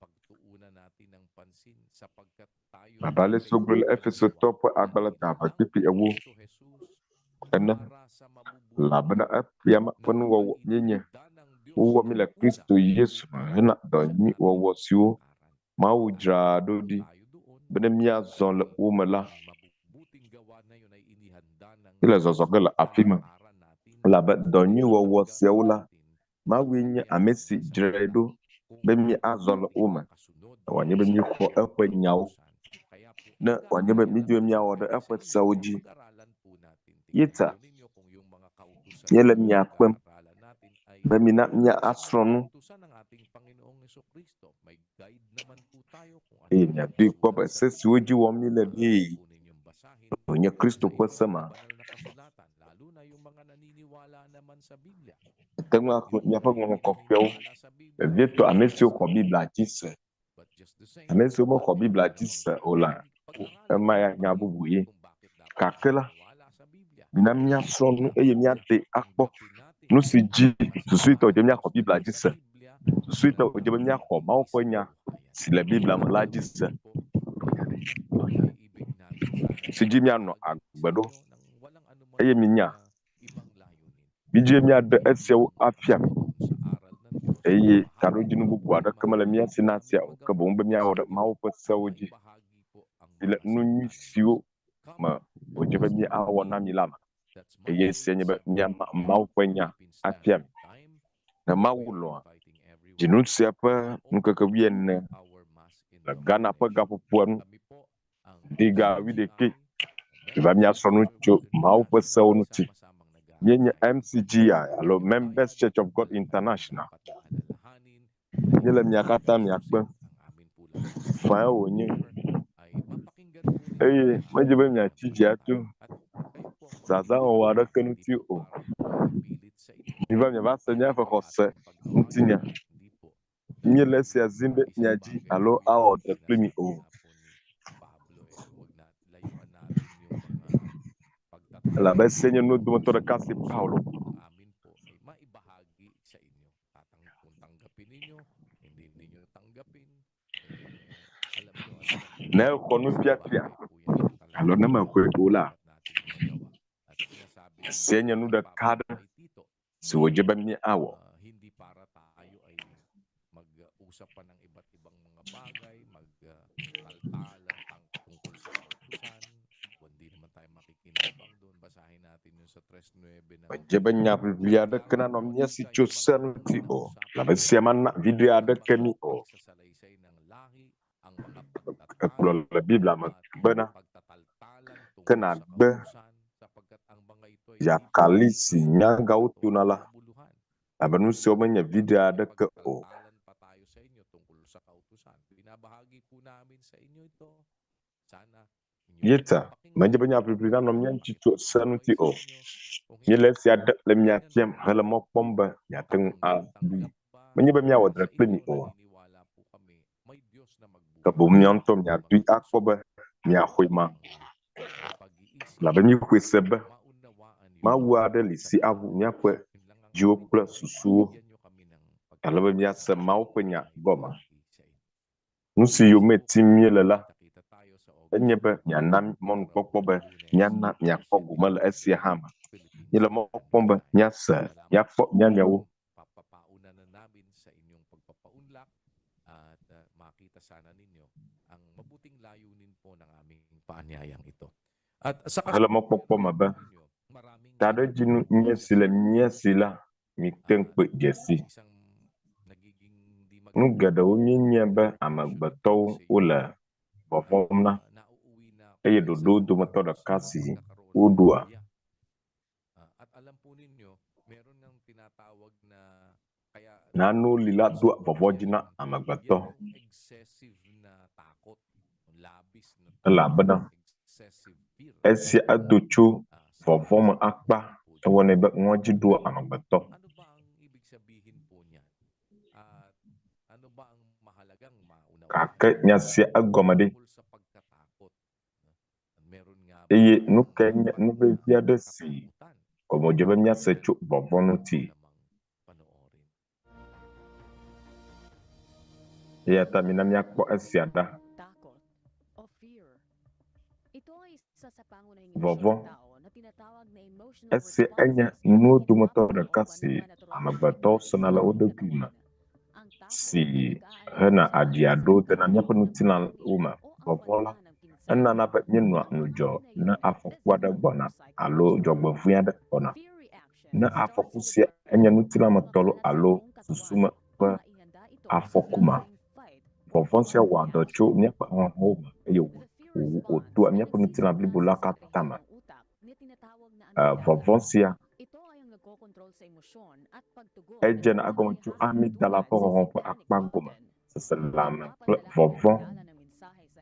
Pagtuunan natin ng pansin sapagkat tayo Abe ale si wogblɔe le Efesotɔwo ƒe agbalẽ ta eve kpukpui ewo ene, elabena eya ƒe nuwɔwɔ míenye. Wowɔ mí le Kristo Yesu me hena dɔ nyui wɔwɔ siwo Mawu dzra ɖo ɖi be ne míazɔ le wo me la. Míele zɔzɔ ge le afi ma elabe dɔ nyui wɔwɔ siawo la, Mawue nye ame si dzrae ɖo be míazɔ le wo me. Ne wòanye be míexɔ eƒe nyawo, ne wòanye be míedi be míawɔ ɖe eƒe sewo dzi. Ye ta míele mia kpem be mina míasrɔ̃ nu eye miadoe kpɔ be se siwo dzi wɔm míele ɖee wònye Kristo ƒe se ma. Àte ŋu axlẽ miaƒe Ŋɔŋlɔ Kɔkɔeawo, vevietɔ ame siwo xɔ Biblia dzi se. Ame siwo mexɔ Biblia dzi se o la, ema ya nya bubu ye. Gake la, mina míasrɔ̃ nu eye míatee akpɔ nu si dzi susuitɔ wòdze be míaxɔ Biblia dzi se, susuitɔ wòdze be míaxɔ Mawu ƒe Nya si le Biblia me la dzi se, si dzi míanɔ agbe ɖo. Eye minya, mídi be míaɖe esiawo afia mi, eye taɖodzinu bubu aɖeke mele mía si na esia o, ke boŋ be míawɔ ɖe Mawu ƒe sewo dzi, si le nu nyui siwo me wòdze be míawɔ na mi la me. Eye esia nye be míama Mawu ƒe nya afia mi. Ne Mawu lɔ̃a, dzinu sia ƒe ŋkeke wuiene le Ghana ƒe gaƒoƒoa nu, Diga wuiɖekɛ, va míasrɔ̃ nu tso Mawu ƒe sewo ŋuti. Míenye MCGI alo Members Church of God International. Míele mia katã mia kpem. Fãe wònye. Eye medze be miatsi dzi atso zazãwɔwɔ aɖeke ŋuti o. Miva miava se míaƒe xɔse ŋutinya. Míele esia zim be miadzi alo awɔ dɔ kpli mi o. Elabe esia nye nuwo dometɔ ɖeka si Paulo Ne exɔ nufiafia alo ne mexɔe o la, esia nye nu ɖeka aɖe si wòdze be míawɔ. Medze be nya ʋiʋli aɖeke nanɔ mía si tso sea ŋuti o, elabe sea mana viɖe aɖeke mí o. Egblɔ le Biblia me bena, Ke nàgbe yakali si nyagãwo tona la, elabe nu siawo menye viɖe aɖeke o. Míeta, medze be nyaʋiʋli nanɔ mía ŋuti tso sea ŋuti o. Míele esia ɖem le mia fiam hele mɔ kpɔm be miate ŋu aɖui. Menye be míawɔ dzre kpli mi o, ke boŋ mia ŋutɔ miaɖui akpɔ be miaxɔe ma. Elabe míexɔe se be Mawu aɖe li si aʋu míaƒe dziwo kple susuwo ale be míase Mawu ƒe nya gɔme. Nu si yome tim míele la, enye be miana mɔnukpɔkpɔ be míana miakpɔ gome le esia hã me. Míele mɔ kpɔm be míase, míakpɔ mía nɔewo. Hele mɔkpɔkpɔ me be taɖodzinu nyui si le mía si la mite ŋu kpɔe dze si. Nu geɖewo míenya be amegbetɔwo wole vɔvɔ̃m na eye ɖoɖowo dometɔ ɖeka si woɖoa nanewo li la doa vɔvɔ̃ dzi na amegbetɔ elabena esia edo tso vɔvɔ̃ me akpa ewɔnɛ be ŋɔdzi ɖoa amegbetɔ. Gake nya sia egɔme ɖe? Eye nu kae nye nu vevi aɖe si gɔme wòdze be míase tso vɔvɔ̃ ŋuti? Eya ta mina míakpɔ esia ɖa. Vɔvɔ̃. Esia enye nuwo dometɔ ɖeka si amegbetɔwo sena le wo ɖokui me si hena aɖi aɖewo dena míaƒe ŋutilãwo me. Vɔvɔ̃ la, enana be míenɔa ŋudzɔ ne afɔku aɖe gbɔna alo dzɔgbevɔ̃e aɖe gbɔna. Ne afɔku sia enye ŋutilãmetɔ loo alo susume ƒe afɔku ma, vɔvɔ̃ sia wɔa dɔ tso míaƒe ahɔhɔ̃wo me eye wòtoa míaƒe ŋutilã blibo la katã me. Vɔvɔ̃ sia edzena egɔme tso amidala ƒe hɔhɔ̃ ƒe akpa gome, seselelãme kple vɔvɔ̃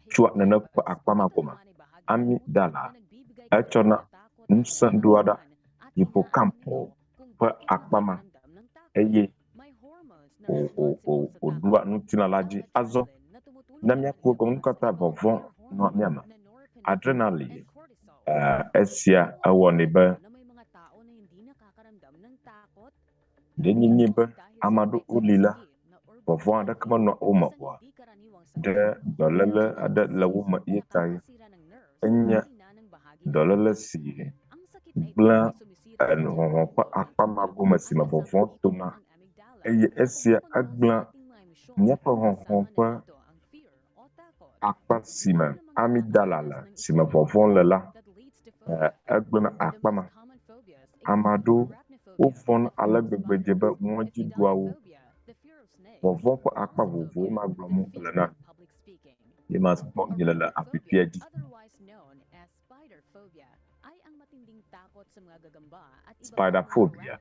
tsoa nene ƒe akpa ma gome. Amidala etsɔna ŋusẽ ɖoa ɖa hippocampal ƒe akpa ma eye wòɖua ŋutilã la dzi. Azɔ ne míakpɔ egɔme nu ka ta vɔvɔ̃ nɔa mía me. Adrenaline esia ewɔnɛ be ɖe nye be ame aɖewo li la, vɔvɔ̃ aɖeke menɔa wo me oa, ɖe dɔléle aɖe le wo me ye ta enye dɔléle si gblẽa hɔhɔ̃ ƒe akpa ma gome si me vɔvɔ̃ tona eye esia egblẽa míaƒe hɔhɔ̃ ƒe akpa si me amidala le, si me vɔvɔ̃ le la, egblẽna akpa ma. Ame aɖewo wovɔ̃na ale gbegbe dze be ŋɔdzi ɖua wo. Vɔvɔ̃ ƒe akpa vovovowo ma gblɔm wole na ye ma kpɔ miele le aƒiƒia dzi. Spiderphobia,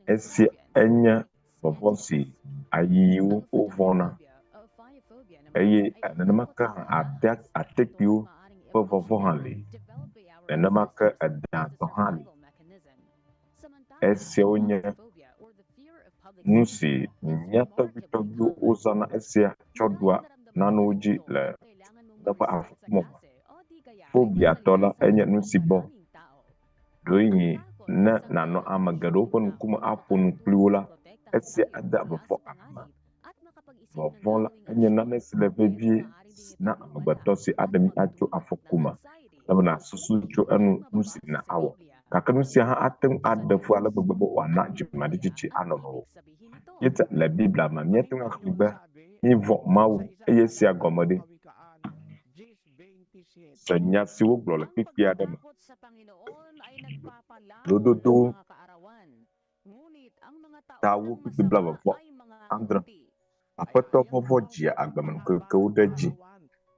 esia enye vɔvɔ̃ si ayiyiwo wovɔ̃na eye nenema ke hã atekpuiwo ƒe vɔvɔ̃ hã li. Nenema ke edã tɔ hã li. Esiawo nye nu si mía tɔgbuitɔgbuiwo wozãna esia tsɔ ɖua nanewo dzi le míaƒe afɔku me. Phobia tɔ la enye nu si bɔ. Ɖewohĩ ne nànɔ ame geɖewo ƒe ŋkume aƒo nu kpli wo la, esia ade vɔvɔ̃ ame. Vɔvɔ̃ la enye nane si le vevie na amegbetɔ si aɖe mí atso afɔku me elabena susu tso enu nu si nàwɔ. Gake nu sia hã ate ŋu aɖe fu ale gbegbe be wòana dzimaɖitsitsi anɔ mewò. Míeta le Biblia me míate ŋu axlẽe be, Mivɔ̃ Mawu, eye esia gɔme ɖe? Se nya si wogblɔ le kpukpui aɖe me. Lododowo ta wu kpukpui 26. Aƒetɔ vɔvɔ̃ dzia agbemenukekewo ɖe edzi,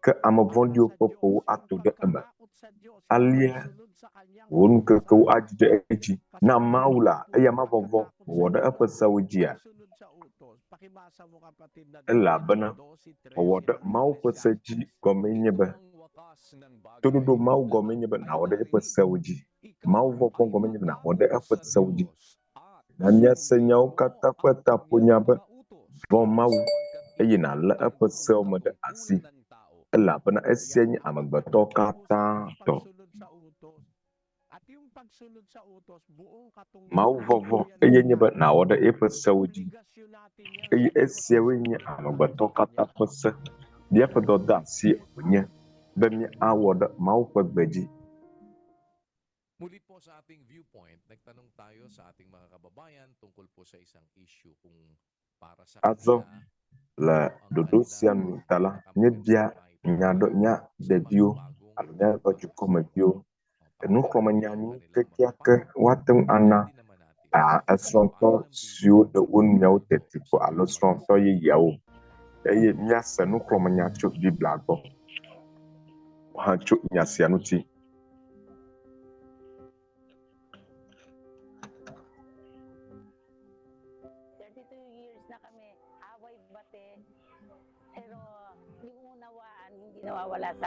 ke ame vɔ̃ɖiwo ƒe ƒewo ato ɖe eme. Alea wò nukekewo adzi ɖe edzi. Na Mawu la, eya mavɔvɔ̃ wòwɔ ɖe eƒe sewo dzia? Elabena wɔwɔ ɖe Mawu ƒe se dzi gɔmee nye be, toɖoɖo Mawu gɔmee nye be nàwɔ ɖe eƒe sewo dzi. Mawu vɔvɔ̃ gɔmee nye be nàwɔ ɖe eƒe sewo dzi. Na míase nyawo katã ƒe taƒonya be, Vɔ̃ Mawu, eye nàlé eƒe sewo me ɖe asi, elabena esia nye amegbetɔ katã tɔ. Mawu vɔvɔ̃ eye nye be nàwɔ ɖe eƒe sewo dzi, eye esiawoe nye amegbetɔ katã ƒe se. Míaƒe dɔdeasi wònye be míawɔ ɖe Mawu ƒe gbe dzi. Muli po sa ating viewpoint, nagtanong tayo sa ating mga kababayan tungkol po sa isang issue kung para sa Azɔ kanila le ɖoɖo sia nu ta la, míebia nya ɖe mía ɖeviwo alo míaƒe dukɔmeviwo nuxlɔ̃amenya nyui kekeake woate ŋu ana esrɔ̃tɔ siwo ɖe wo nɔewo teti ko alo srɔ̃tɔ yeyeawo eye míase nuxlɔ̃amenya tso Biblia gbɔ hã tso nya sia ŋuti.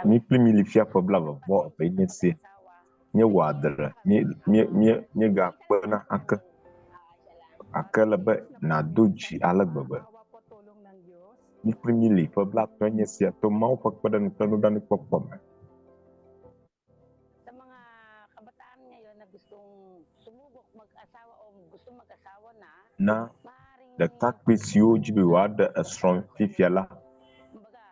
Mí kpli mí li fia ƒe 20 eve nye esia. Míewɔ adre, míegakpena ake. Gake ele be nàdo dzi ale gbegbe. Mí kpli mí li ƒe 30 nye esia to Mawu ƒe kpeɖeŋu kple nublanuikpɔkpɔ me. Sa mga kabataan ngayon na gustong sumubok mag-asawa o gustong mag-asawa na, Na maaaring ɖekakpui siwo dzi be yewoaɖe esrɔ̃ fifia la, kumbaga,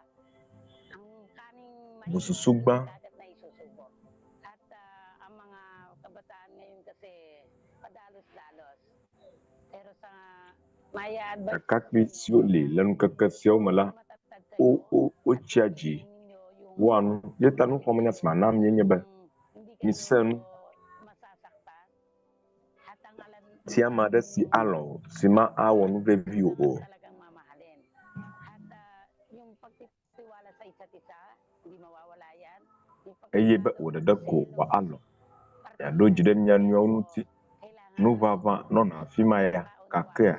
ang kaning bu mainit susu gbã dagat na isusubok. At Ɖekakpui siwo li le ŋkeke siawo me la, wo wo wotsia dzi wɔa nu. Ye ta nuxlɔ̃amenya si mana mie nye be, mise nu. Tia ame aɖe si alɔ̃ wò, si ma awɔ nu vevi wò o. Eye be wò ɖeɖe ko wòalɔ̃. Miaɖo dzi ɖe mia nɔewo ŋuti. Nuʋaʋã nɔna afi ma ya, gakea,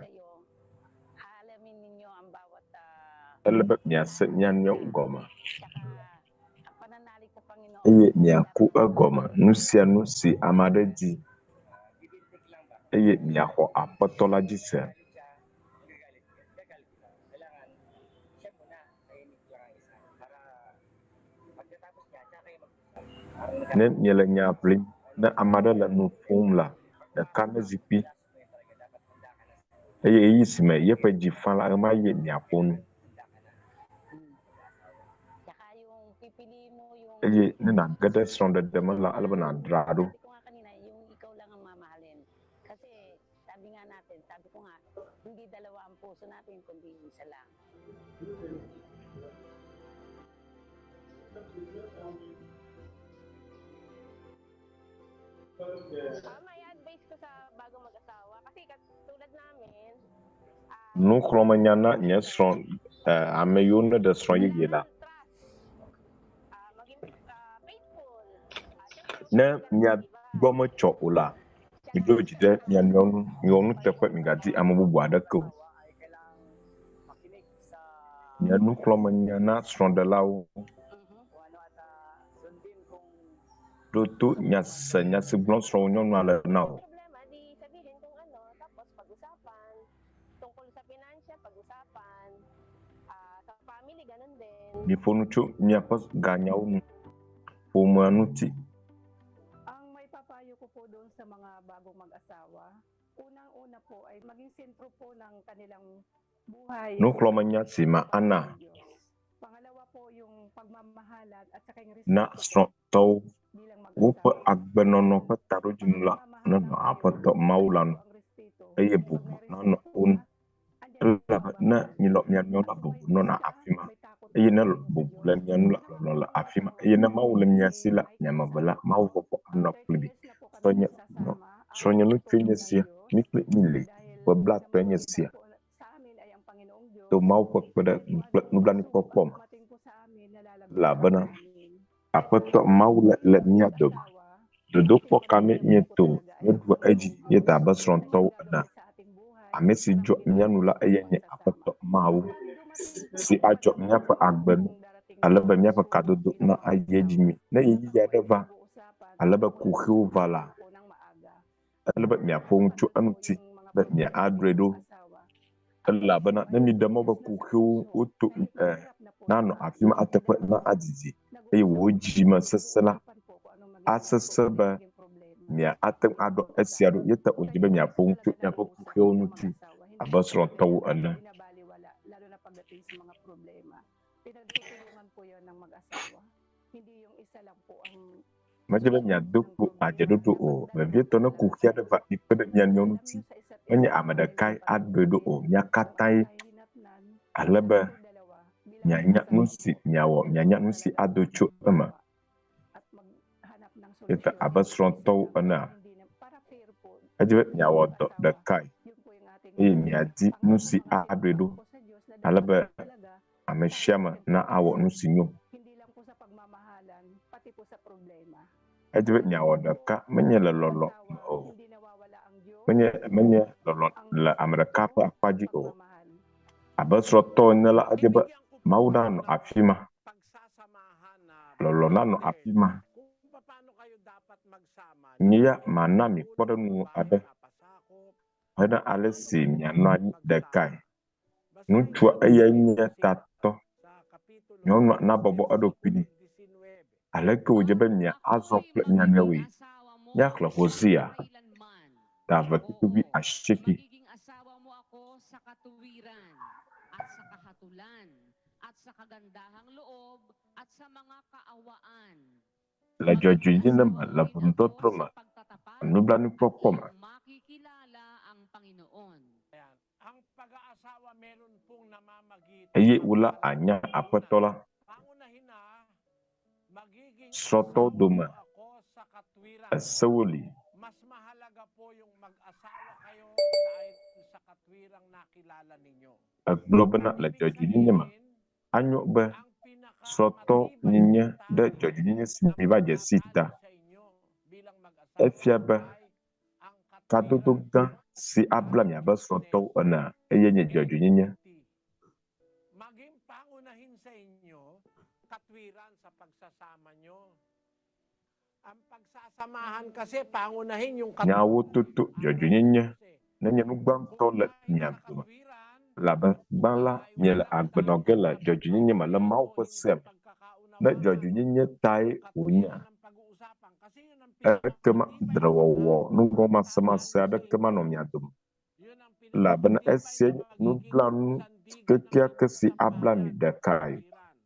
ele be miase mia nɔewo gɔme eye miaku egɔme nu sia nu si ame aɖe di eye miaxɔ Aƒetɔ la dzi se. Ne miele nya ʋlim, ne ame aɖe le nu ƒom la, ɖeka nezi kpi eye ɣeyiɣi si me yeƒe dzi fa la, ɣemaɣie miaƒo nu. Eye ne nàge ɖe srɔ̃ɖeɖe me la, ele be nàdzra ɖo. Nuxlɔ̃amenya na nye srɔ̃ ame yiwo neɖe srɔ̃ yeye la. Ne mia gbɔ metsɔ o la, miɖo dzi ɖe mia nɔewo ŋu, miwɔ nuteƒe, migadi ame bubu aɖeke o. Nye nuxlɔ̃amenya na srɔ̃ɖelawo. Ɖo to nya se nya si gblɔm srɔ̃wò nyɔnua le na wò. Miƒo nu tso miaƒe ganyawo ŋu, ƒomea ŋuti. Nuxlɔ̃amenya si ma ana na srɔ̃tɔwo woƒe agbenɔnɔ ƒe taɖodzinu la nenɔ Aƒetɔ Mawu la ŋu eye bubu nanɔ wo ŋu. Elabe ne mielɔ̃ mia nɔewo la, bubu nɔna afi ma eye ne bubu le mia ŋu la, lɔlɔ̃ le afi ma eye ne Mawu le mia si la, mi ame eve la, Mawu vɔvɔ̃ anɔ kpli mi. Srɔ̃nye, srɔ̃nye ŋutsue nye esia, mí kpli mí li ƒe blaetɔ̃e nye esia. To Mawu ƒe kpeɖeŋu kple nublanuikpɔkpɔ me, elabena Aƒetɔ Mawu le le mía dome. Dodokpɔ ka mee míeto míeɖua edzi míede abe srɔ̃tɔwo ene? Ame si dzɔ mía nu la eyae nye Aƒetɔ Mawu si adzɔ míaƒe agbe nu ale be míaƒe kadodo na ayi edzi nyuie. Ne ɣeyiɣi aɖe va ale be kuxiwo va la, ele be miaƒo nu tso eŋuti be miaɖɔe ɖo elabena ne miɖe mɔ be kuxiwo woto e nanɔ afi ma eteƒe na adidi eye wò dzi me sesẽ la, asesẽ be miate ŋu aɖɔ esia ɖo. Ye ta wòdze be miaƒo nu tso miaƒe kuxiwo ŋuti abe srɔ̃tɔwo ene. Medze be miado kpo adzeɖoɖo o, vevietɔ ne kuxi aɖe va mi kpe ɖe mia nɔewo ŋuti. Menye ame ɖekae aɖoe ɖo o, mia katãe ale be mianya nu si miawɔ, mianya nu si ado tso eme. Eya abe srɔ̃tɔwo enea, edze be miawɔ dɔ ɖekae eye miadi nu si aɖoe ɖo ale be ame sia ame na awɔ nu si nyo. Edze be miawɔ ɖeka menye le lɔlɔ̃ me o, menye menye lɔlɔ̃ le ame ɖeka ƒe akpa dzi o. Abe srɔ̃tɔ ene la, edze be Mawu nanɔ afi ma, lɔlɔ̃ nanɔ afi ma. Nye ya mana mi kpɔɖeŋu aɖe hena ale si mianɔ anyi ɖekae. Ŋutsua eyae nye tatɔ. Nyɔnua nabɔbɔ eɖokui ɖi. Aleke wòdze be miazɔ kple mia nɔewoe? Míaxlẽ Hosea ta eve kpukpui asieke. Le dzɔdzɔenyenye me, le ʋɔnudɔdrɔ̃ me, le nublanuikpɔkpɔ me. ang Panginoon. Ayan. Ang pag-aasawa meron pong namamagitan. Eye wòla anya Aƒetɔ la. Pangunahin na, magiging Srɔ̃tɔwo asawa dome mo ako sa katwiran. esewo li. Mas mahalaga po yung mag-asawa kayo dahil sa katwirang nakilala ninyo. Egblɔ bena le Ibig dzɔdzɔenyenye me, sabihin, anyo be ang srɔ̃tɔ pinakamatibay nyenye na ɖe tao dzɔdzɔenyenye si na mi va dze sii ta. makakatalo sa inyo bilang mag-asawa Efia be ay ang kadodo katwiran. gã si abla miabe srɔ̃tɔwo enea, eye nye dzɔdzɔenyenye. Equity. Maging pangunahin sa inyo, katwiran sa pagsasama nyo. Ang pagsasamahan kasi, pangunahin yung Nyawo katwiran. toto Para sa dzɔdzɔenyenye Diyos eh. nenye nu gbãtɔ Kung le tayo mia dome. nakakatwiran, Elabe gbã la, ay miele walang agbenɔ ge le dapat dzɔdzɔenyenye me le napagkatwiran Mawu o ƒe hindi sea me. Ne pagkakaunawaan. dzɔdzɔenyenye tae Yung wònyea, katwiran ang pag-uusapan. Kasi yun ang ekema pinakamatibay na dzrewɔwɔ, tao nugɔmasemase sa aɖeke manɔ inyo. mia dome. Yun ang Elabena pinakamatibay esia na nye magiging nublanu sandigan ng kekeake inyong si abla mi sambahanan, ɖekae. katwiran.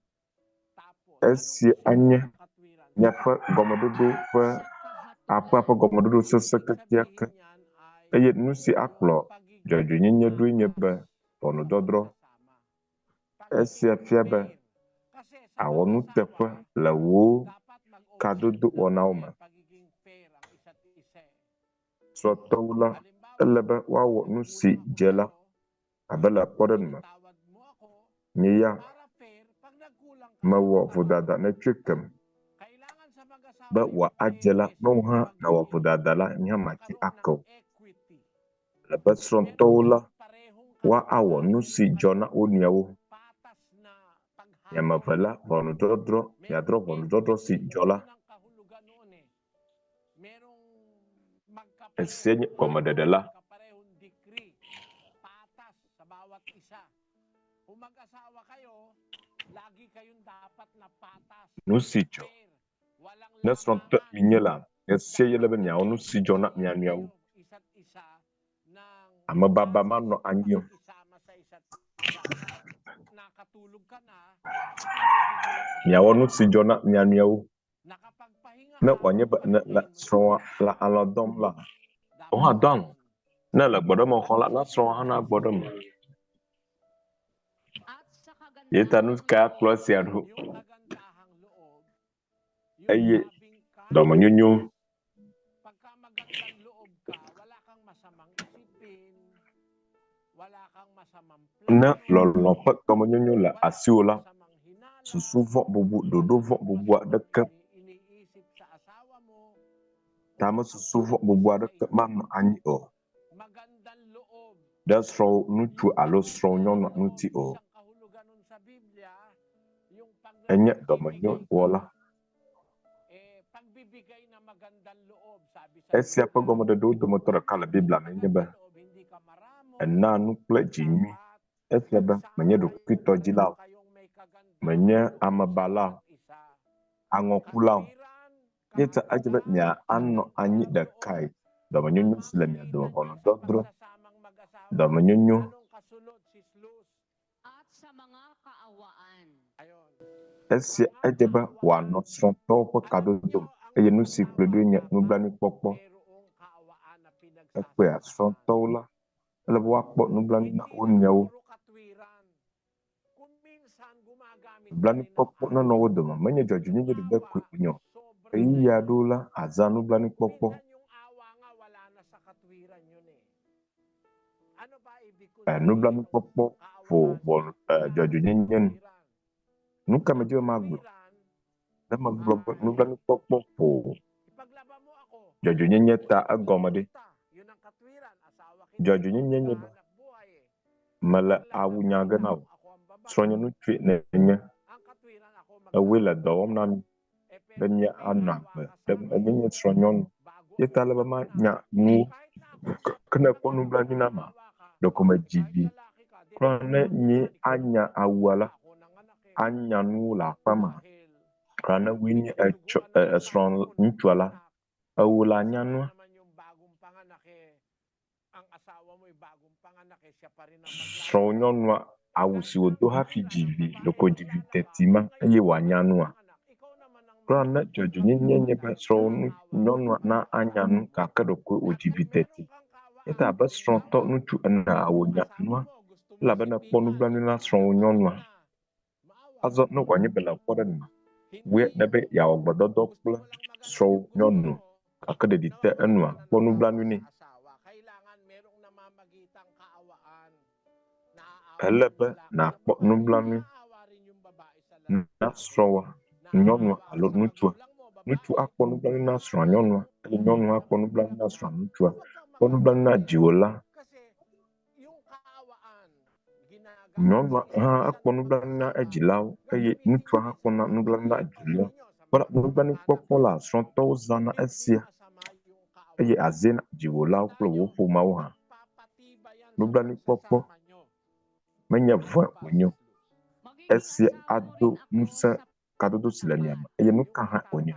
Tapos, anong Esia kasunod anye ng katwiran? miaƒe gɔmeɖoɖo ƒe Sa aƒea ƒe kahatulan, gɔmeɖoɖo sesẽ Ibig kekeake sabihin yan ay eye nu si yung akplɔ pagiging dzɔdzɔenyenye ɖoe nye be patas sa ʋɔnudɔdrɔ̃. pagsasama. Pagiging Esia fia be fair. Kasi sa àwɔ nuteƒe mag-asawa, le wò dapat mag-observe kadodo ng wɔnawo fair, me. pagiging fair ang isa't isa eh. Srɔ̃tɔwo la, Halimbawa, ele be woawɔ nu si nagkulang ako dze la sa'yo, abe le kpɔɖeŋu me. pinatawad mo ako, Nye ya para fair, pag nagkulang ka, mewɔ patawad vodada din netsɔe kita. kem Kailangan sa mag-asawa be yung wòadze la, fairness, ne wò yung hã nèwɔ pagiging vodada la, nye hã mati magkaroon ake ng wò. equity. Le be srɔ̃tɔwo Meron la, kayong parehong woawɔ karapatan, nu si meron dzɔ na kayong wo nɔewo. patas na Nye ame eve paghatol. la, ʋɔnudɔdrɔ̃, miadrɔ̃ Merong ʋɔnudɔdrɔ̃ si equity. dzɔ la, Yun ang kahulugan noon eh. Merong esia magkaparehong nye gɔmeɖeɖe bato, la. magkaparehong decree. Patas sa bawat isa. Kung mag-asawa kayo, lagi kayong dapat na patas. Nu si dzɔ. Fair. Walang Ne srɔ̃tɔ lamangan. mienye la, esia ye le Dapat be miawɔ nu si dzɔ na mia nagkakaroon nɔewo. kayo isa't isa ng Amebaba patas manɔ sa anyi o. pakikisama sa isa't isa. Nakatulog ka na, tulugin mo yung Miawɔ asawa nu mo. si dzɔ na mia nɔewo. Nakapagpahinga Ne ka, wòanye be ne le pagpahingahin mo yung srɔ̃a asawa le mo. alɔ̃ dɔm la, wò hã Dapat dɔ alɔ̃. ganun. Ne le gbɔɖeme xɔm la, na Anong srɔ̃wò hã kasunod nagbɔ ng ɖe eme. slow? at sa Ye ta nu kagandahang ka akplɔ esia loob, ɖo Yung kagandahang loob, yung eye loving dɔmenyonyo kindness. Pagka magandang loob ka, wala kang masamang isipin, wala kang masamang Ne plano, lɔlɔ̃ ƒe dɔmenyonyo le wala asiwò kang la, masamang hinala, susu vɔ̃ bubu, wala ɖoɖo kang vɔ̃ bubu masamang aɖeke, iniisip sa asawa mo o tamesusu ang vɔ̃ bubu pag-iisip sa aɖeke inyo. manɔ anyi o. Magandang loob. Ɖe srɔ̃wò ŋutsu Yung alo srɔ̃wò kagandahang nyɔnua loob, ŋuti o. isang kahulugan nun sa Biblia, yung pag Enye nagbibigay dɔmenyowɔla. ka, eh, pagbibigay na magandang loob, sabi sa Esia ƒe Biblia, gɔmeɖeɖewo dometɔ ɖeka le Biblia pag mee nye be magandang loob, hindi ka maramot, enaa nu kple dzi nyui. dapat Efia be menye nagsama kayo, ɖokuitɔdzila pareho o, kayong may menye kagandahang loob sa amebala o, isa't isa. aŋɔkula o. Katwiran, Ye ta edze be mia kahalagahan, anɔ anyi kagandahang loob, ɖekae. Dɔmenyonyo si le mia dome, namamagitan yan sa ʋɔnudɔdrɔ̃, pagsasamang mag-asawa. dɔmenyonyo. Anong kasunod, Sis Luz? at sa mga kaawaan. Ayon. Esia Mga edze be wòanɔ kaawaan. srɔ̃tɔwo ƒe Alam kadodo nyo, me ang eye nu si kplɔe mag-asawa ɖoe nye dapat nublanuikpɔkpɔ. mayroong kaawaan na Ekpea pinagsasamahan. srɔ̃tɔwo la, ele be woakpɔ nublanui na Hindi wo lang nɔewo. puro katwiran. Kung minsan gumagamit ka rin ng Nublanuikpɔkpɔ nenɔ awa. wo dome. Menye Yung dzɔdzɔenyenye ɖeɖe awa, koe wònye o. sobra na Ɣeyiɣi yun. aɖewo la, azã nublanuikpɔkpɔ. Minsan yung awa nga wala na sa katwiran yun eh. Ano ba ibig kong E sabihin ng nublanuikpɔkpɔ ƒo kaawaan ʋɔnu e sa dzɔdzɔenyenye nu. katwiran? Nu ka Ang medzi be magblɔ? katwiran Ne megblɔ be ay nublanuikpɔkpɔ ƒo ipaglaba mo ako, dzɔdzɔenyenye ta tulungan egɔme ɖe. kita. Yun ang katwiran. Asawa kita eh. Dzɔdzɔenyenye nye be Magkahanap buhay eh. mele Ipaglaba awu mo nya ge kita na wò. kung ako ang babae. Srɔ̃nye ŋutsue nènye. Ang katwiran ako Ewòe le maglalaba. dɔ wɔm na mi Eh be pero mía kung may anɔ awa agbe. ka Ɖe sa enye akin, nye srɔ̃nyɔnu. bago Ye ako ta ele be manya ipanganak, nuwo. kahit na ako Ke ne ang ekpɔ nublanui nag-anak, na ma, naawa ka. ɖeko Eh medzi kahit vi. lalaki ka, Kura ne delikado ka nye naman, ikaw anya naman awua la, nag-alaga, ako nanganak eh. anya nuwo le aƒea mea, Dahil kura ne woe nye etsɔ tinutuguan e ng esrɔ̃ asawa mo nung ŋutsua la, panganak. ewo le Eh anya sama nua. naman yung bagong panganak eh. Ang asawa mo'y bagong panganak eh, siya pa rin ang Srɔ̃wò maglalaba. nyɔnua Eh awu kahit si na ang wòdo hafi katwiran dzi ang vi, babae ɖeko dzi vi maglalaba, teti ma eh eye ngayon wòanya bagong nua. panganak, ikaw naman ang Kura ne dzɔdzɔenyenye nye be maglalaba dahil srɔ̃wò ŋu naaawa ka nyɔnua naman na sa anya asawa nu mo. gake ɖeko wòdzi Dapat vi meron teti kang Eya ta abe srɔ̃tɔ ŋutsu ene awɔ nya nua elabena ekpɔ nublanui na srɔ̃wò nyɔnua. Azɔ ne wòanye be le kpɔ ɖe nua, wòe nebe yeawɔ gbɔdɔdɔ kple srɔ̃wò nyɔnu gake ɖeɖi te enua, kpɔ nublanui nɛ. Ele be nàkpɔ nublanui na srɔ̃wòa nyɔnua alo ŋutsua. Ŋutsu akpɔ nublanui na srɔ̃a nyɔnua eye nyɔnua akpɔ nublanui na srɔ̃a ŋutsua. Kpɔ nublanui na dziwòla. Nyɔnua hã akpɔ nublanui na edzilawo eye ŋutsua hã kpɔna nublanui na edzilawo. Kpɔ nublanuikpɔkpɔ la, srɔ̃tɔwo zãna esia eye aze na dziwòlawo kple wò ƒomeawo hã. Nublanuikpɔkpɔ menye vɔ̃e wònye o. Esia ado ŋusẽ kadodo si le mia me eye nu ka hã wònye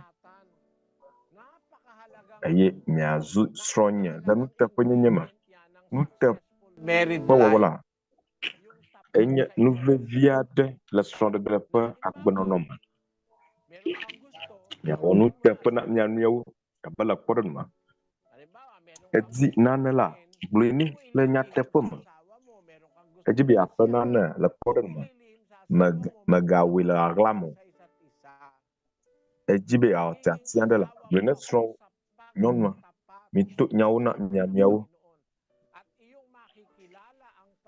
eye miazu srɔ̃nye le nuteƒenyenye me. Nuteƒewɔwɔ la enye nu vevi aɖe le srɔ̃ɖeɖe ƒe agbenɔnɔ me. Miawɔ nuteƒe na mia nɔewo abe le kpɔɖeŋu Edi nane la, gblɔe nɛ le nyateƒe me. Edzi be yeaƒle nane le kpɔɖeŋu me, mègawɔe le ɣaɣla me o. Edzi be yeawɔ tiatia aɖe la, gblɔe ne srɔ̃wò nyɔnua. Mito nyawo na mia nɔewo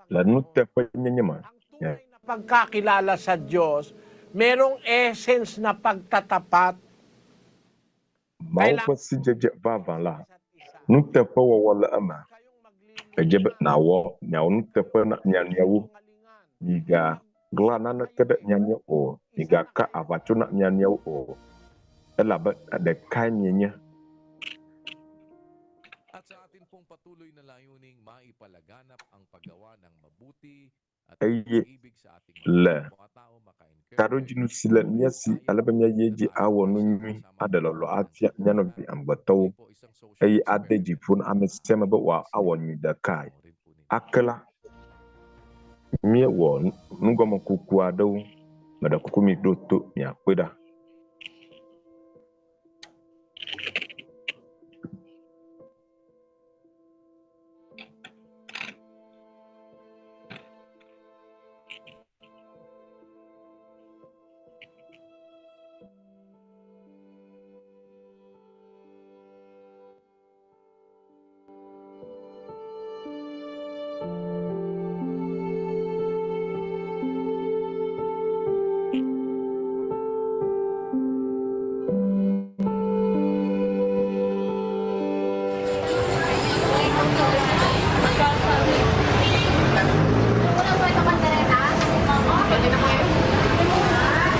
le nuteƒenyenye me. Pagkakilala sa Diyos, merong essence na pagtatapat. Mawu ƒe sidzedze vavã la, nuteƒewɔwɔ le eme. Edze be nàwɔ miawɔ nuteƒe na mia nɔewo. Migaɣla naneke ɖe mia nɔewo o. Migaka aʋatso na mia nɔewo o, elabe ɖekae mienye. Eye le taɖodzinu si le mía si ale be míayi edzi awɔ nu nyui, aɖe lɔlɔ̃ afia mía nɔvi amegbetɔwo, eye ade dzi ƒo na ame sia ame be wòawɔ nyui ɖekae. Ake la, míewɔ nugɔmekuku aɖewo. Meɖe kuku miɖo to miakpɔe ɖa.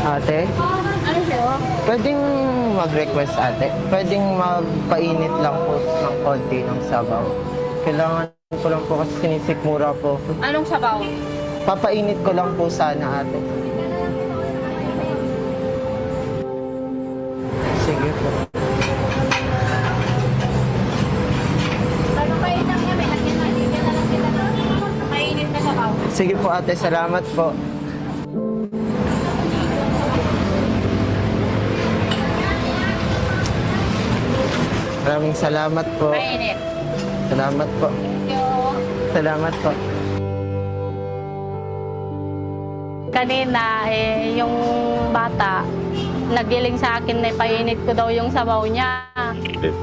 Ate? Pwedeng mag-request ate? Pwedeng magpainit lang po ng konti ng sabaw. Kailangan ko lang po kasi sinisikmura po. Anong sabaw? Papainit ko lang po sana ate. Sige po. Ano kayo lang yan? May lagyan na. Bigyan na lang kita ng mainit na sabaw. Sige po ate, salamat po. Maraming salamat po. Mainit. Salamat po. Thank you. Salamat po. Kanina, eh, yung bata, nagiling sa akin na ipainit ko daw yung sabaw niya.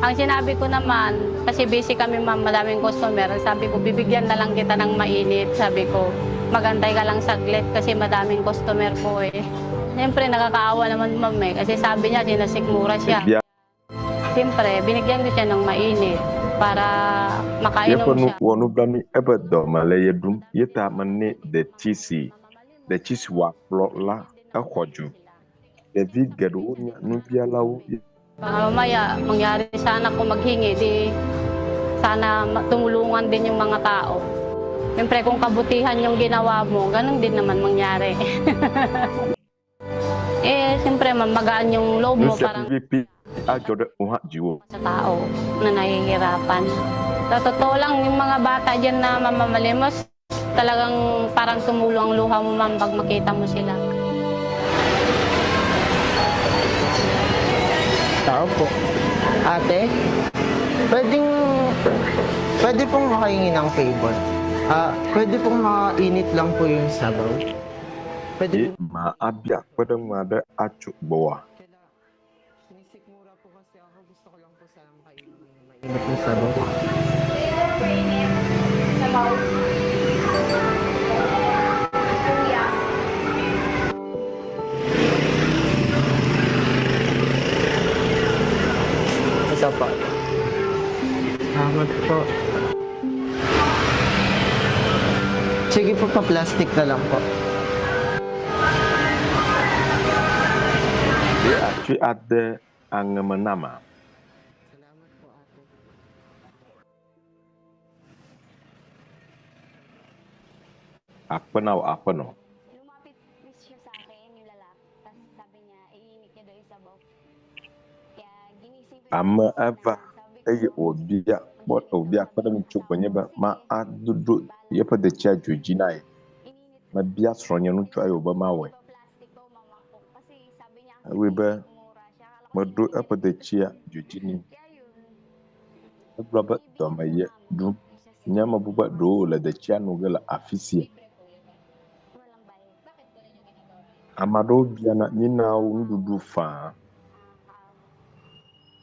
Ang sinabi ko naman, kasi busy kami ma'am, madaming customer, sabi ko, bibigyan na lang kita ng mainit. Sabi ko, magantay ka lang saglit kasi madaming customer po eh. Siyempre, nakakaawa naman ma'am eh, kasi sabi niya, sinasikmura siya. Ɖevia Siyempre, binigyan ko siya ng mainit para makainom yeƒe nu siya. wɔ nublanui eƒe dɔme le ye ɖum ye ta mene detsi si detsi si wòakplɔ la exɔ dzo. Ɖevi geɖewo nye nubialawo Baka mamaya, mangyari sana kung maghingi, di sana tumulungan din yung mga tao. Siyempre, kung kabutihan yung ginawa mo, ganun din naman mangyari. Eh, siyempre, ma'am, magaan yung loob Nu mo sia parang ƒe adzɔ ɖe wò hã dziwò. sa tao na nahihirapan. Sa totoo lang, yung mga bata dyan na mamamalimos, talagang parang tumulo ang luha mo, ma'am, pag makita mo sila. Tao po. Ate? Pwedeng, pwede pong makahingi ng favor. Ah, pwede pong makainit lang po yung sabaw. Pwede Ye po. ma abia kpeɖeŋu aɖe atso gbɔwòa? Sinisikmura po kasi ako. Gusto ko lang po sana makainin ng mainit na sabaw. Ito po. Salamat po. Sige po, pa-plastic na lang po. Ye atsɔe ade aŋeme nama? Salamat po, ate. Akpe na wò aƒenɔ. Lumapit siya sa akin, yung lalaki. Tapos sabi niya, iinit niya daw yung sabaw. Kaya ginising ko yung Ame sabaw eva na sabi ko, eye wòbia kpɔ wòbia kpeɖeŋu tso gbɔnye be ma adodo yeƒe detsia dzo dzi na ye. Ininit Mebia srɔ̃nye ŋutsua eye wòbe mawɔe. Di ba plastic daw mama ko? Kasi sabi niya, ang Ewɔe be mura siya. Akala ko meɖo ininit. eƒe detsia dzo dzi nɛ. Kaya yun, Egblɔ be dɔme ye ɖum. Nye mebu be ɖewo wòle detsia no ge le afi sia. Walang bayad. Bakit ganun yung ginagawa? Ame aɖewo biana mína wo nuɖuɖu faa.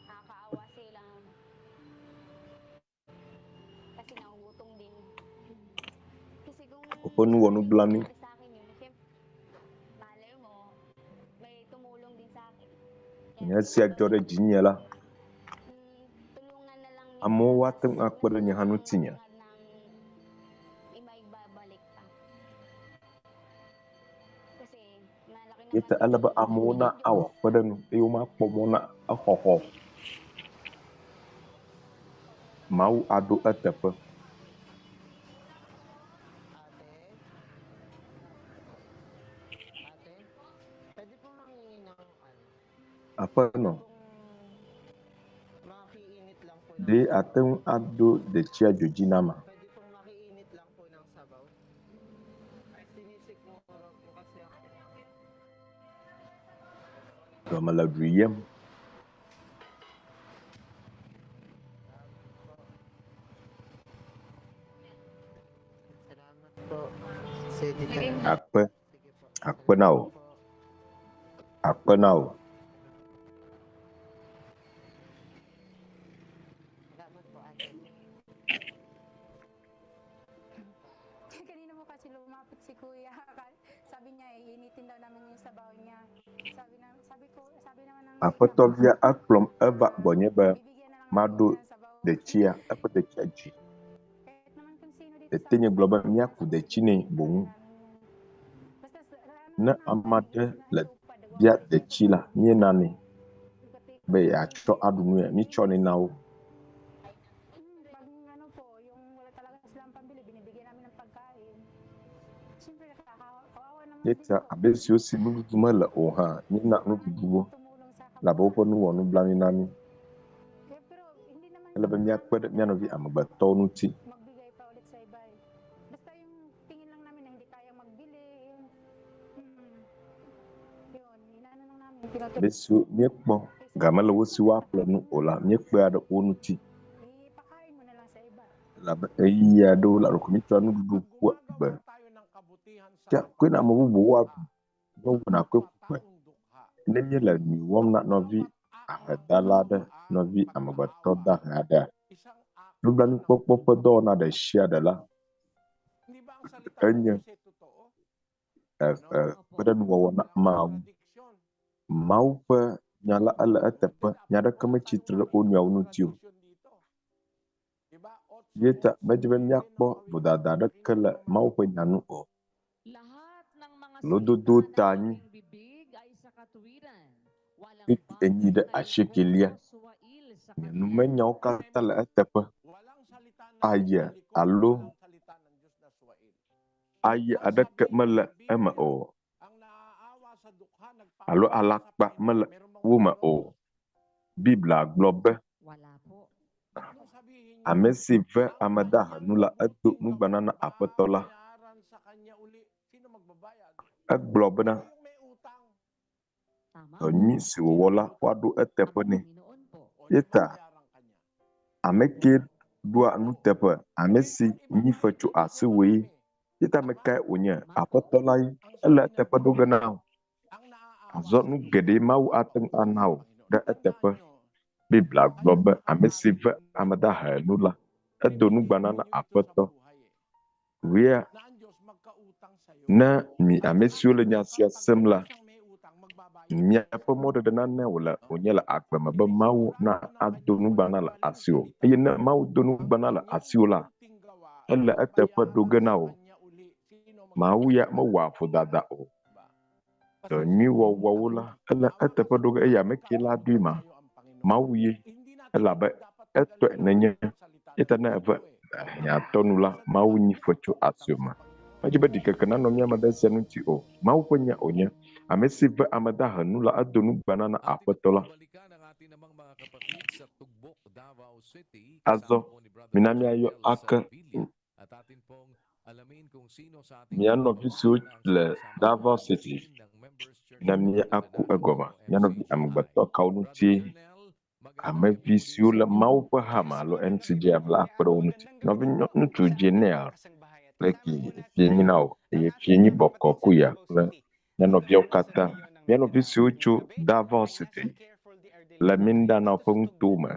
Nakakaawa sila. Kasi nagugutom din. Kasi kung Woƒe nu wɔ nublanui. nangyari sa akin yun, syempre, malay mo, may tumulong din sa akin. Kaya Nye esia dzɔ ɖe dzinye la, tulungan na lang nila amewo ate ŋu akpe ɖe nye hã ŋutinye. ng imaibabalik pa. Kasi malaki Ye ta naman ele be amewo na awɔ kpeɖeŋu eye womakpɔ mɔ na exɔxɔ. Mawu aɖo eteƒe. Ate? Ate? Pwede pong manghingi ng ano? Aƒenɔ, Pwede pong makiinit lang po ng ɖe ate ŋu ado detsia dzo dzi nama? Pwede pong makiinit lang po ng sabaw. Sinisikmura po kasi ako. Dɔme le ɖuyem. Salamat po. Sige, tita. Akpe, Sige po. akpe na wò, akpe na wò. Salamat po, ate. Kanina po kasi lumapit si kuya. Sabi niya, iinitin daw namin yung sabaw niya. Sabi na, sabi ko, sabi naman ng Aƒetɔvia ekplɔm eva gbɔnye be bibigyan na lang maɖo namin ng sabaw. detsia eƒe detsia dzi. Kahit naman kung sino dito sa Tete nye gblɔ be míaku detsi nɛ boŋ. Basta sa- ano Ne naman, ame aɖe le sinasupad, bia detsi la, míenanɛ be yeatsɔ aɖu nue, mítsɔnɛ na wo. Pag ano po, yung wala talaga silang pambili, binibigyan namin ng pagkain. Siyempre, nakakawa kawawa naman Ye din ta po. abe siwo si nuɖuɖu mele o hã, míena nuɖuɖu wo Tumulong sa elabe woƒe nu wɔ nublanui na mí. Eh, pero hindi naman Ele be míakpe ɖe mía nɔvi amegbetɔwo ŋuti. magbigay pa ulit sa iba eh. Basta yung tingin lang namin na hindi kayang magbili, yun. Yun, inano lang namin. Pinutu- Abe siwo míekpɔ game le wo si woaƒle nu o la, míekpea ɖe wo ŋuti. Ipakain mo na lang sa iba. Elabe ɣeyiɣi aɖewo la, ɖeko míetsɔa nuɖuɖu ƒua gbe. Gumagawa tayo ng kabutihan sa Fia koe na ame bubuwo woaɖu ne wowɔna koe ƒu gbe. taong dukha. Ne míele nyui wɔm na nɔvi ahedala aɖe, nɔvi amegbetɔ dahe aɖea, Isang akto nublanuikpɔkpɔ ƒe dɔwɔna ɖe sia ɖe la, Hindi ba ang salita ng enye Diyos ay totoo? e e kpeɖeŋuwɔwɔ na Mawu. Contradiction. Mawu ƒe nya la ele eteƒe. Nya aɖeke metsi tre ɖe wo nɔewo ŋuti o. Diba? Ye ta medzi be míakpɔ vodada aɖeke le Mawu ƒe nya nu o. Lahat ng mga Lododo salita ng ta anyi aking bibig ay sa katuwiran. Walang kpekpe enyi bagay ɖe na asiekelia. lubos o suwail sa Nye kanya. numenyawo katã le eteƒe. Walang salita ng Diyos Aye na liko, alo walang salita ng Diyos na suwail. aye Ang aɖeke sabi mele ng eme Biblia, o. ang naaawa sa dukha, Alo nagpapakita sa alakpa pera. mele Meron bang wo me ganun? o. Biblia gblɔ be Wala po. Anong sabihin niyo? ame si ve Ang ame dahe kanyang nu la edo mabuting nugbana na aƒetɔ la. babayaran sa kanya uli. Sino magbabayad? Egblɔ bena Yung may utang. Tama dɔ po. nyui si wòwɔ la woaɖo Ang eteƒe nɛ. Panginoon po. O Ye ta babayaran kanya. Ame ke ɖoa nuteƒe, ame si nyi fe tso asiwò ye. Ye ta ame kae wònye? Aƒetɔ la ye. Ele eteƒe ɖo ge na wò. Azɔ nu geɖe Mawu ate ŋu ana wò ɖe eteƒe. Biblia gblɔ be ame si ve ame dahe nu la, edo nugbana na Aƒetɔ. Wia, ne mi ame siwo le nya sia sem la, miaƒe mɔɖeɖe nane wòle wònye le agbe me be Mawu na ado nugbana le asiwò. Eye ne Mawu do nugbana le asiwò la, ele eteƒe ɖo ge na wò. Mawu ya mewɔa vodada o. Dɔ nyui wɔwɔwo la, ele eteƒe ɖo ge eye ame ke la ɖoe ma, Mawu ye, elabe etɔe nènye. Eya ta ne eve hiãtɔ nu la, Mawu nyi fe tso asiwò me. Medzi be ɖikeke nanɔ mía me ɖe esia ŋuti o. Mawu ƒe nya wònye. Ame si ve ame dahe nu la, edo nugbana na Aƒetɔ la. Azɔ mina míayɔ ake mía nɔvi siwo le Davao City ne míaku egɔme. Mía nɔvi amegbetɔ kawo ŋutie hamevi siwo le Mawu ƒe hame alo MCGM la akpe ɖe wo ŋuti? Nɔvi ŋutsu Janelle kple ki fienyi na wò eye fienyi bɔkɔ kuya kple mía nɔviawo katã. Mía nɔvi siwo tso Davao City le Mindanao ƒe nutowo me.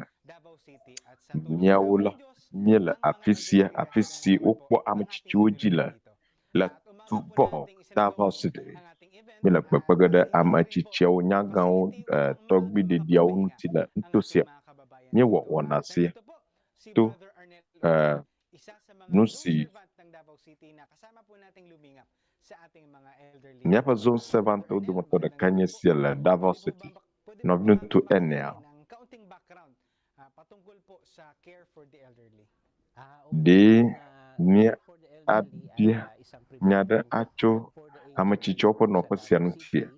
Míawo la, míele afi sia, afi si wokpɔ ame tsitsiwo dzi le, le Tuborg, Davao City. Míele kpekpe ge ɖe ame tsitsiawo, nyagãwo, tɔgbui ɖeɖiawo ŋuti le nuto sia. Míewɔ wɔna sia to nu si míaƒe zone servantwo dometɔ ɖeka nye esia le Davao City. Nɔviŋutsu enea. Ɖe míabia nya aɖe atso ame tsitsiwo ƒe nɔƒe sia ŋutia?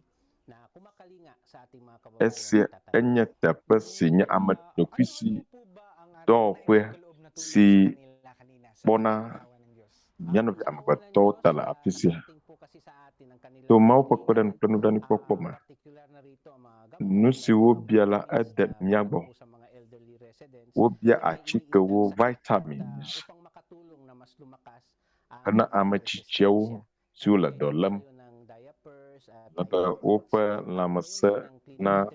Esia enye teƒe si nye ame ɖokuisi dɔwɔƒe si kpɔna mía nɔvi amegbetɔwo ta le afi sia. To Mawu ƒe kpeɖeŋu kple nublanuikpɔkpɔ me, nu si wobia la ede mía gbɔ. Wobia atikewo, vitamins, hena ame tsitsiawo siwo le dɔ lém ale be woƒe lãmesẽ na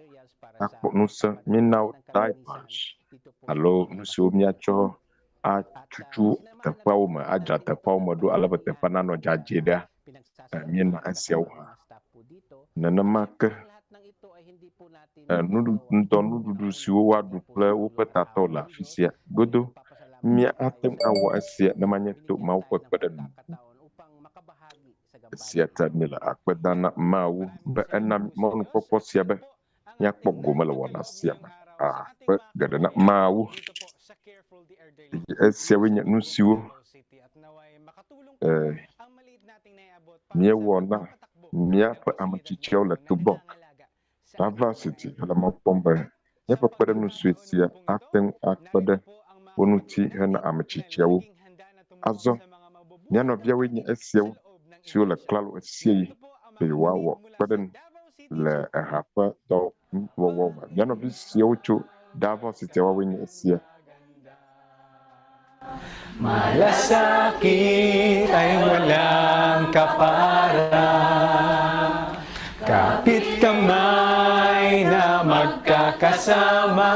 nakpɔ ŋusẽ. Míena wo diapers alo nu siwo míatsɔ atutu teƒeawo me, adzra teƒeawo me ɖo ale be teƒea nanɔ dzadzɛ ɖa. Míena esiawo hã. Nenema ke nuɖuɖu ŋdɔ nuɖuɖu siwo woaɖu kple woƒe tatɔwo le afi sia godo. Míate ŋu awɔ esia ne manye to Mawu ƒe kpeɖeŋu. Esia ta míele akpe dam na Mawu be ena mɔnukpɔkpɔ sia be míakpɔ gome le wɔna sia me. Akpe geɖe na Mawu. Esiawoe nye nu siwo eh, míewɔ na míaƒe ame tsitsiawo le Tubok Davao City hele mɔ kpɔm be míaƒe kpeɖeŋu sue sia ate ŋu akpe ɖe wo ŋuti hena ame tsitsiawo. Azɔ, mía nɔviawoe nye esiawo siwo le klalo ɣesiaɣi be yewoawɔ kpeɖeŋu le eha ƒe dɔwɔwɔ me. Mía nɔvi siawo tso Davao City woawoe nye esia. Malasakit ay walang kapara Kapit kamay na magkakasama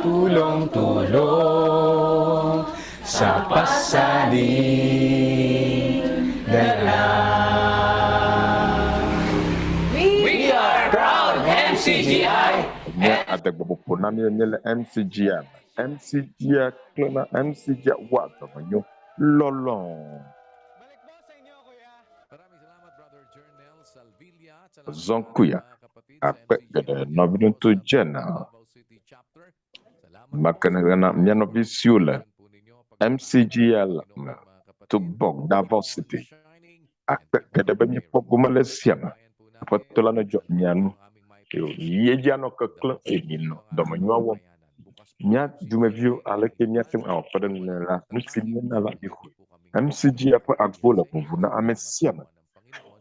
Tulong-tulong sa pasanin dala. We are proud MCGI. Nye adegbeƒoƒo na mí míele MCGI me. MCGI klẽna, MCGI wɔa dɔmenyo, lɔlɔ̃. Zɔnkuya, akpe geɖe nɔviŋutsu Jenna Makenegana mía nɔvi siwo le MCGL me to Bog Davao City. Akpe geɖe be míekpɔ gome le esia me. Aƒetɔ la nedzɔ mia nu eye wòyi edzi anɔ keklẽm eye minɔ dɔmenyoa wɔm. Mía dumeviwo, aleke míate ŋu awɔ kpeɖeŋu nɛ la, nu si míena la míxɔe. MCGL ƒe agbo le ʋuʋu na ame sia ame.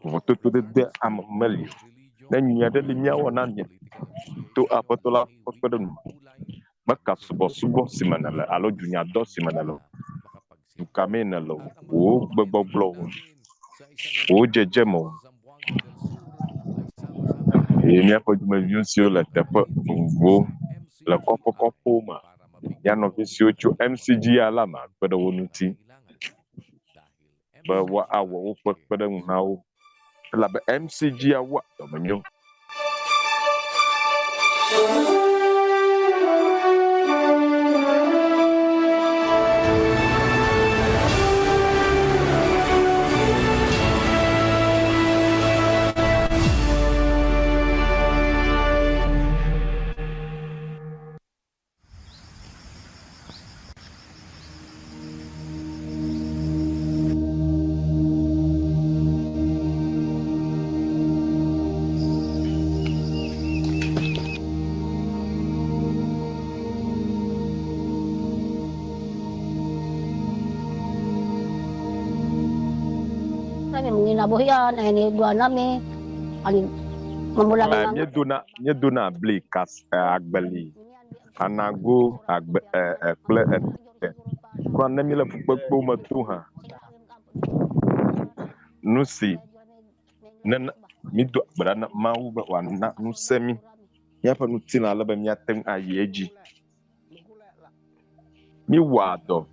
Vovototo dede ame meli o. Ne nyui aɖe li míawɔ na mi to Aƒetɔ la ƒe kpeɖeŋu me. Meka subɔsubɔ si me nèle alo dunyadɔ si me nèle o. Du ka mee nèle o, wò gbegbɔgblɔ o, wò dzedzeme o. Eye míaƒe dumeviwo siwo le teƒe vovovowo le kɔƒekɔƒewo me, mía nɔvi siwo tso MCGI la me akpe ɖe wo ŋuti be woawɔ woƒe kpeɖeŋu na wo elabe MCGI wɔa dɔmenyo. Míedona míedona bli kas agbeli anago agbe e e kple ete. Kura ne míele fukpekpewo me tom hã, nu si nena mídoa gbe ɖa na Mawu be wòana ŋusẽ mí míaƒe ŋutilã ale be míate ŋu ayi edzi. Míewɔa dɔ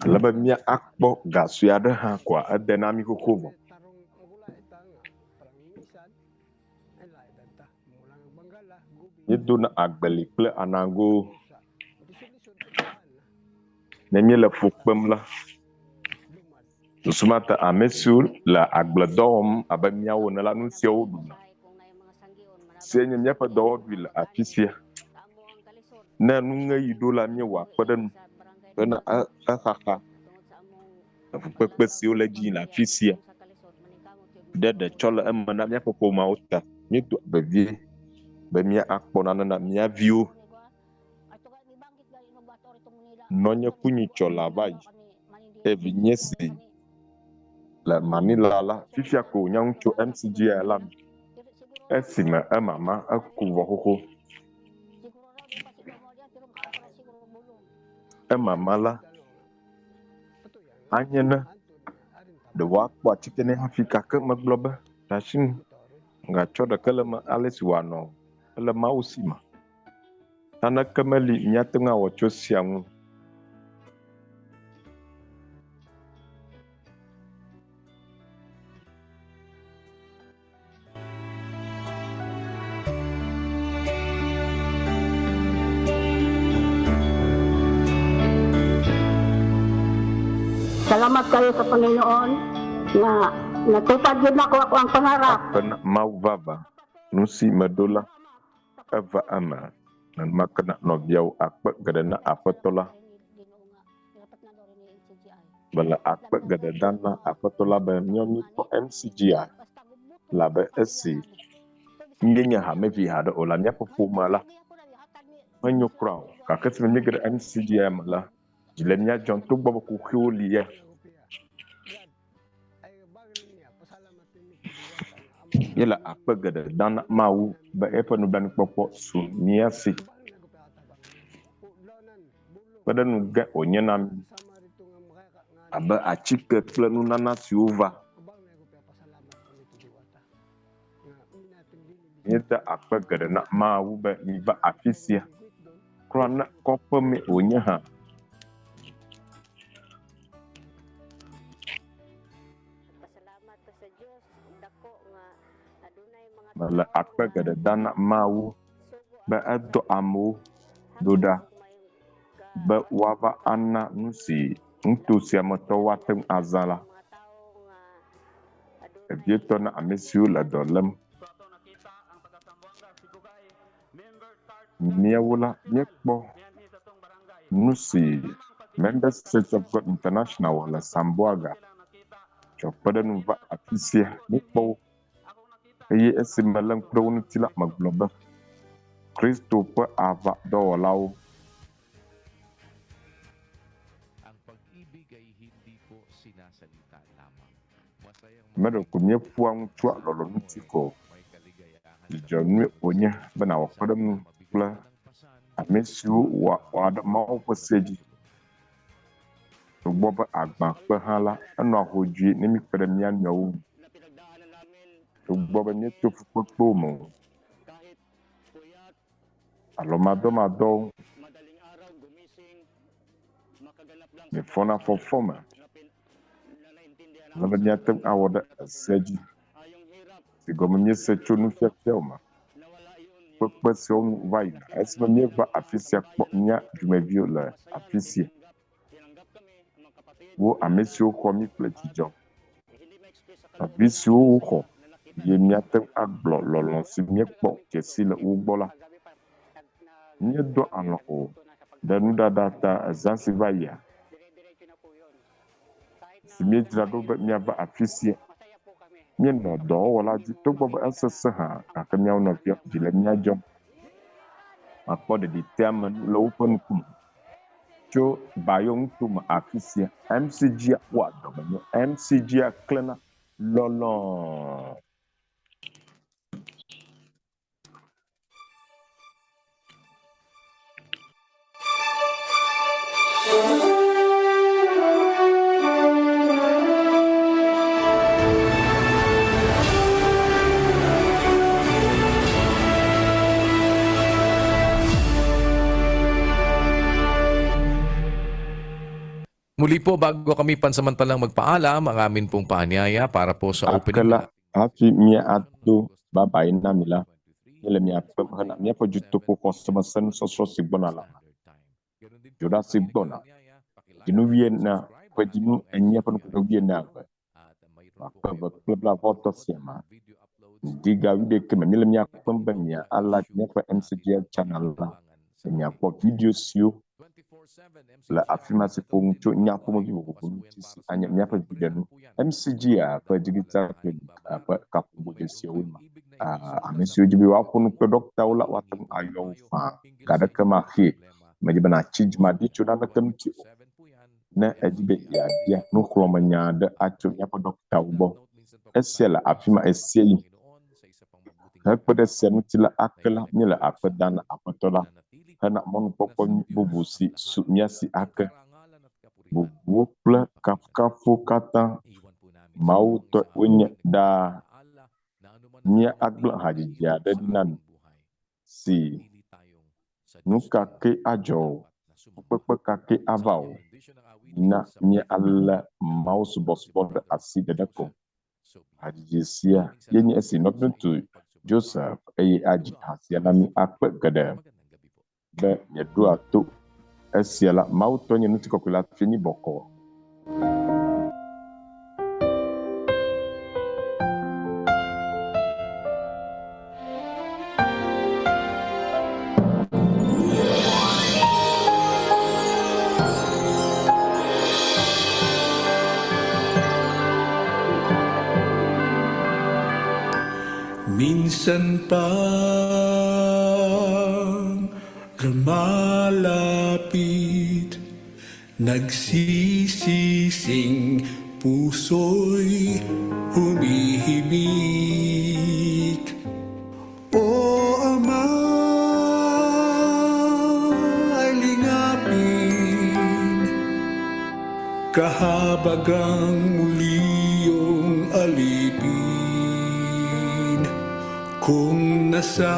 ale be míakpɔ ga sue aɖe hã koa ede na mí xoxo vɔ. Míedona agbeli kple anago. Ne míele fu kpem la, susu ma ta ame siwo le agbledɔ wɔm abe míawo ene la, nu siawo woɖuna. Sie nye míaƒe dɔwɔɖui le afi sia. Ne nuŋeɣi ɖo la, míewɔa kpeɖeŋu bena exaxa fukpekpe siwo le edzi yim le afi sia ɖe ɖe tsɔ le eme na míaƒe ƒomeawo ta. Míedoa vevie be míakpɔ nane na mía viwo. Nɔnye ku nyitsɔ laa va yi eye vinye si le Manila la, fifia ko wònya nu tso MCGI la me esime emama eku vɔ xoxo. Emama la, anye ne ɖe woakpɔ atike nɛ hafi gake megblɔ be, Ɖe gatsɔ ɖeke le eme ale si wòanɔ o. Ele Mawu si me. Naneke meli míate ŋu awɔ tso esia ŋu o. Salamat kayo sa Panginoon nga natupad yun ako ako ang pangarap. Akpe na Mawu vavã, nusi meɖo la, eva eme. Nenema ke na nɔviawo akpe geɖe na Aƒetɔ la. Mele akpe geɖe dam na Aƒetɔ la be míawo míekpɔ MCGI labe esi míenye hamevi haɖe o la, míaƒe ƒomea la menyo kura o. Gake esime míege ɖe MCGI me la, dzi le mía dzɔm togbɔ be kuxiwo li ya. Míele akpe geɖe dam na Mawu be eƒe nublanuikpɔkpɔ su mía si. Kpeɖeŋu ge wònye na mí abe atike kple nunana siwo va. Míeda akpe geɖe na Mawu be miva afi sia, kura ne kɔƒe mee wònye hã. Mele akpe geɖe dam na Mawu be edɔ amewo ɖo ɖa be woava ana nu si nuto sia me tɔwo ate ŋu azã la, vevietɔ na ame siwo le dɔ lém. Míawo la, míekpɔ nu si Members Church of God International wɔ le Samboaga tsɔ kpe ɖe nu va afi sia. Míekpɔ wo eye esi melé ŋku ɖe wo ŋuti la, megblɔ be, Kristo ƒe aʋadɔwɔlawo. Meɖeko míeƒoa nu tsoa lɔlɔ̃ ŋuti ko o. Dzidzɔ nue wònye be nàwɔ kpɔɖeŋu kple Ame siwo wɔa ɖe Mawu ƒe se dzi. Togbɔ be agbã kpe hã la, enɔa hodzoe ne míkpe ɖe mía nɔewo ŋu. Togbɔ be míeto fukpekpewo me o, alo madɔmadɔwo, míefɔna fɔfɔme ale be míate ŋu awɔ ɖe ese dzi si gɔme míese tso nufiafiawo me. Kpekpe siawo nu va yina esime míeva afi sia kpɔ mía dumeviwo le afi sia. Wo ame siwo xɔ mí kple dzidzɔ. Nɔvi siwo woxɔ ye míate ŋu agblɔ lɔlɔ̃ si míekpɔ dze si le wo gbɔ la. Míedoa alɔ̃ o ɖe nuɖaɖa ta ezã si va yia, si míedzra ɖo be míava afi sia. Míenɔ dɔwɔwɔ la dzi togbɔ be esesẽ hã, gake míawo nɔviawo dzi le mía dzɔm. Makpɔ ɖeɖiteamenu le woƒe ŋkume. Tso Bayo ŋutome afi sia, MCG-a wɔa dɔmenyo, MCG-a klẽna lɔlɔ̃. Muli po, bago kami pansamantalang magpaalam, ang amin pong paanyaya para po sa Ake opening la, hafi míado babae na mi la, míele mia kpem hena míaƒe dutoƒoxɔsemese nusɔsrɔ̃ si gbɔna la me. Dzoɖa si gbɔna, dzinu wuienea, ƒe dzinu enyia ƒe nuƒoƒo wuienea gbe, akpe eve kple blaeve-vɔ-etɔ̃ sia me. Ŋdi ga wuiɖekɛ me míele mía kpem be mia alike míaƒe MCGL channel la be miakpɔ video siwo le afi ma si ƒo nu tso nya ƒomevi vovovo ŋuti si anye míaƒe viɖenu. MCGA ƒe Digital Clinic ƒe kaƒogodzesiawoe ma. Ame siwo di be yewoaƒo nu kple ɖɔktawo la, woate ŋu ayɔ wo faa. Ga aɖeke maxee. Medi be nàtsi dzimaɖi tso naneke ŋuti o. Ne èdi be yeabia nuxlɔ̃amenya aɖe atso míaƒe ɖɔktawo gbɔ, esia le afi ma ɣesiaɣi. Hekpe ɖe esia ŋuti la, ake la, míele akpe dam na Aƒetɔ la hena mɔnukpɔkpɔ nyui bubu si su mía si ake. Bubuwo kple kafukafuwo katã Mawu tɔe wonye ɖaa. Míagblẽ hadzidzi aɖe ɖi na mi si nu ka kee adzɔ o, fukpekpe ka kee ava o, na míalé mawusubɔsubɔ ɖe asi ɖeɖe ko. Hadzidzi sia ye nye esi nɔviŋutsu Joseph eye adzi ha sia na mí akpe geɖe be míeɖoa to esia la, Mawu tɔ nye ŋutikɔkɔe la fie mí bɔkɔɔ. Minsan pang lumalapit, Nagsisising puso'y humihimik. O Ama, ay lingapin, Kahabagang muli iyong alipin. Kung nasasaktan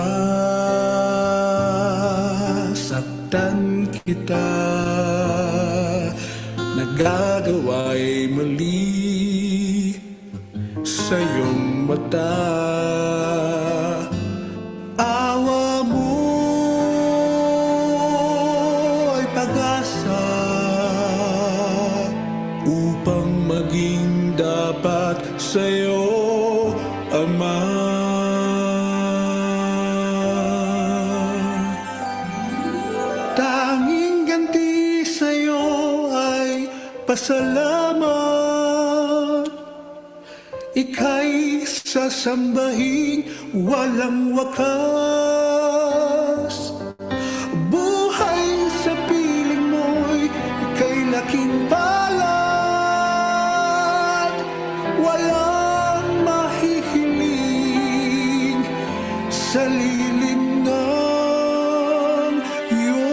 kita, nagagawa'y mali sa iyong mata. Awa mo ay pag-asa upang maging dapat sa'yo, Ama. Tanging ganti sa'yo ay pasalamat. Ika'y sasambahin walang wakas. Buhay sa piling mo'y ika'y laking palad. Walang mahihiling sa lilim ng iyong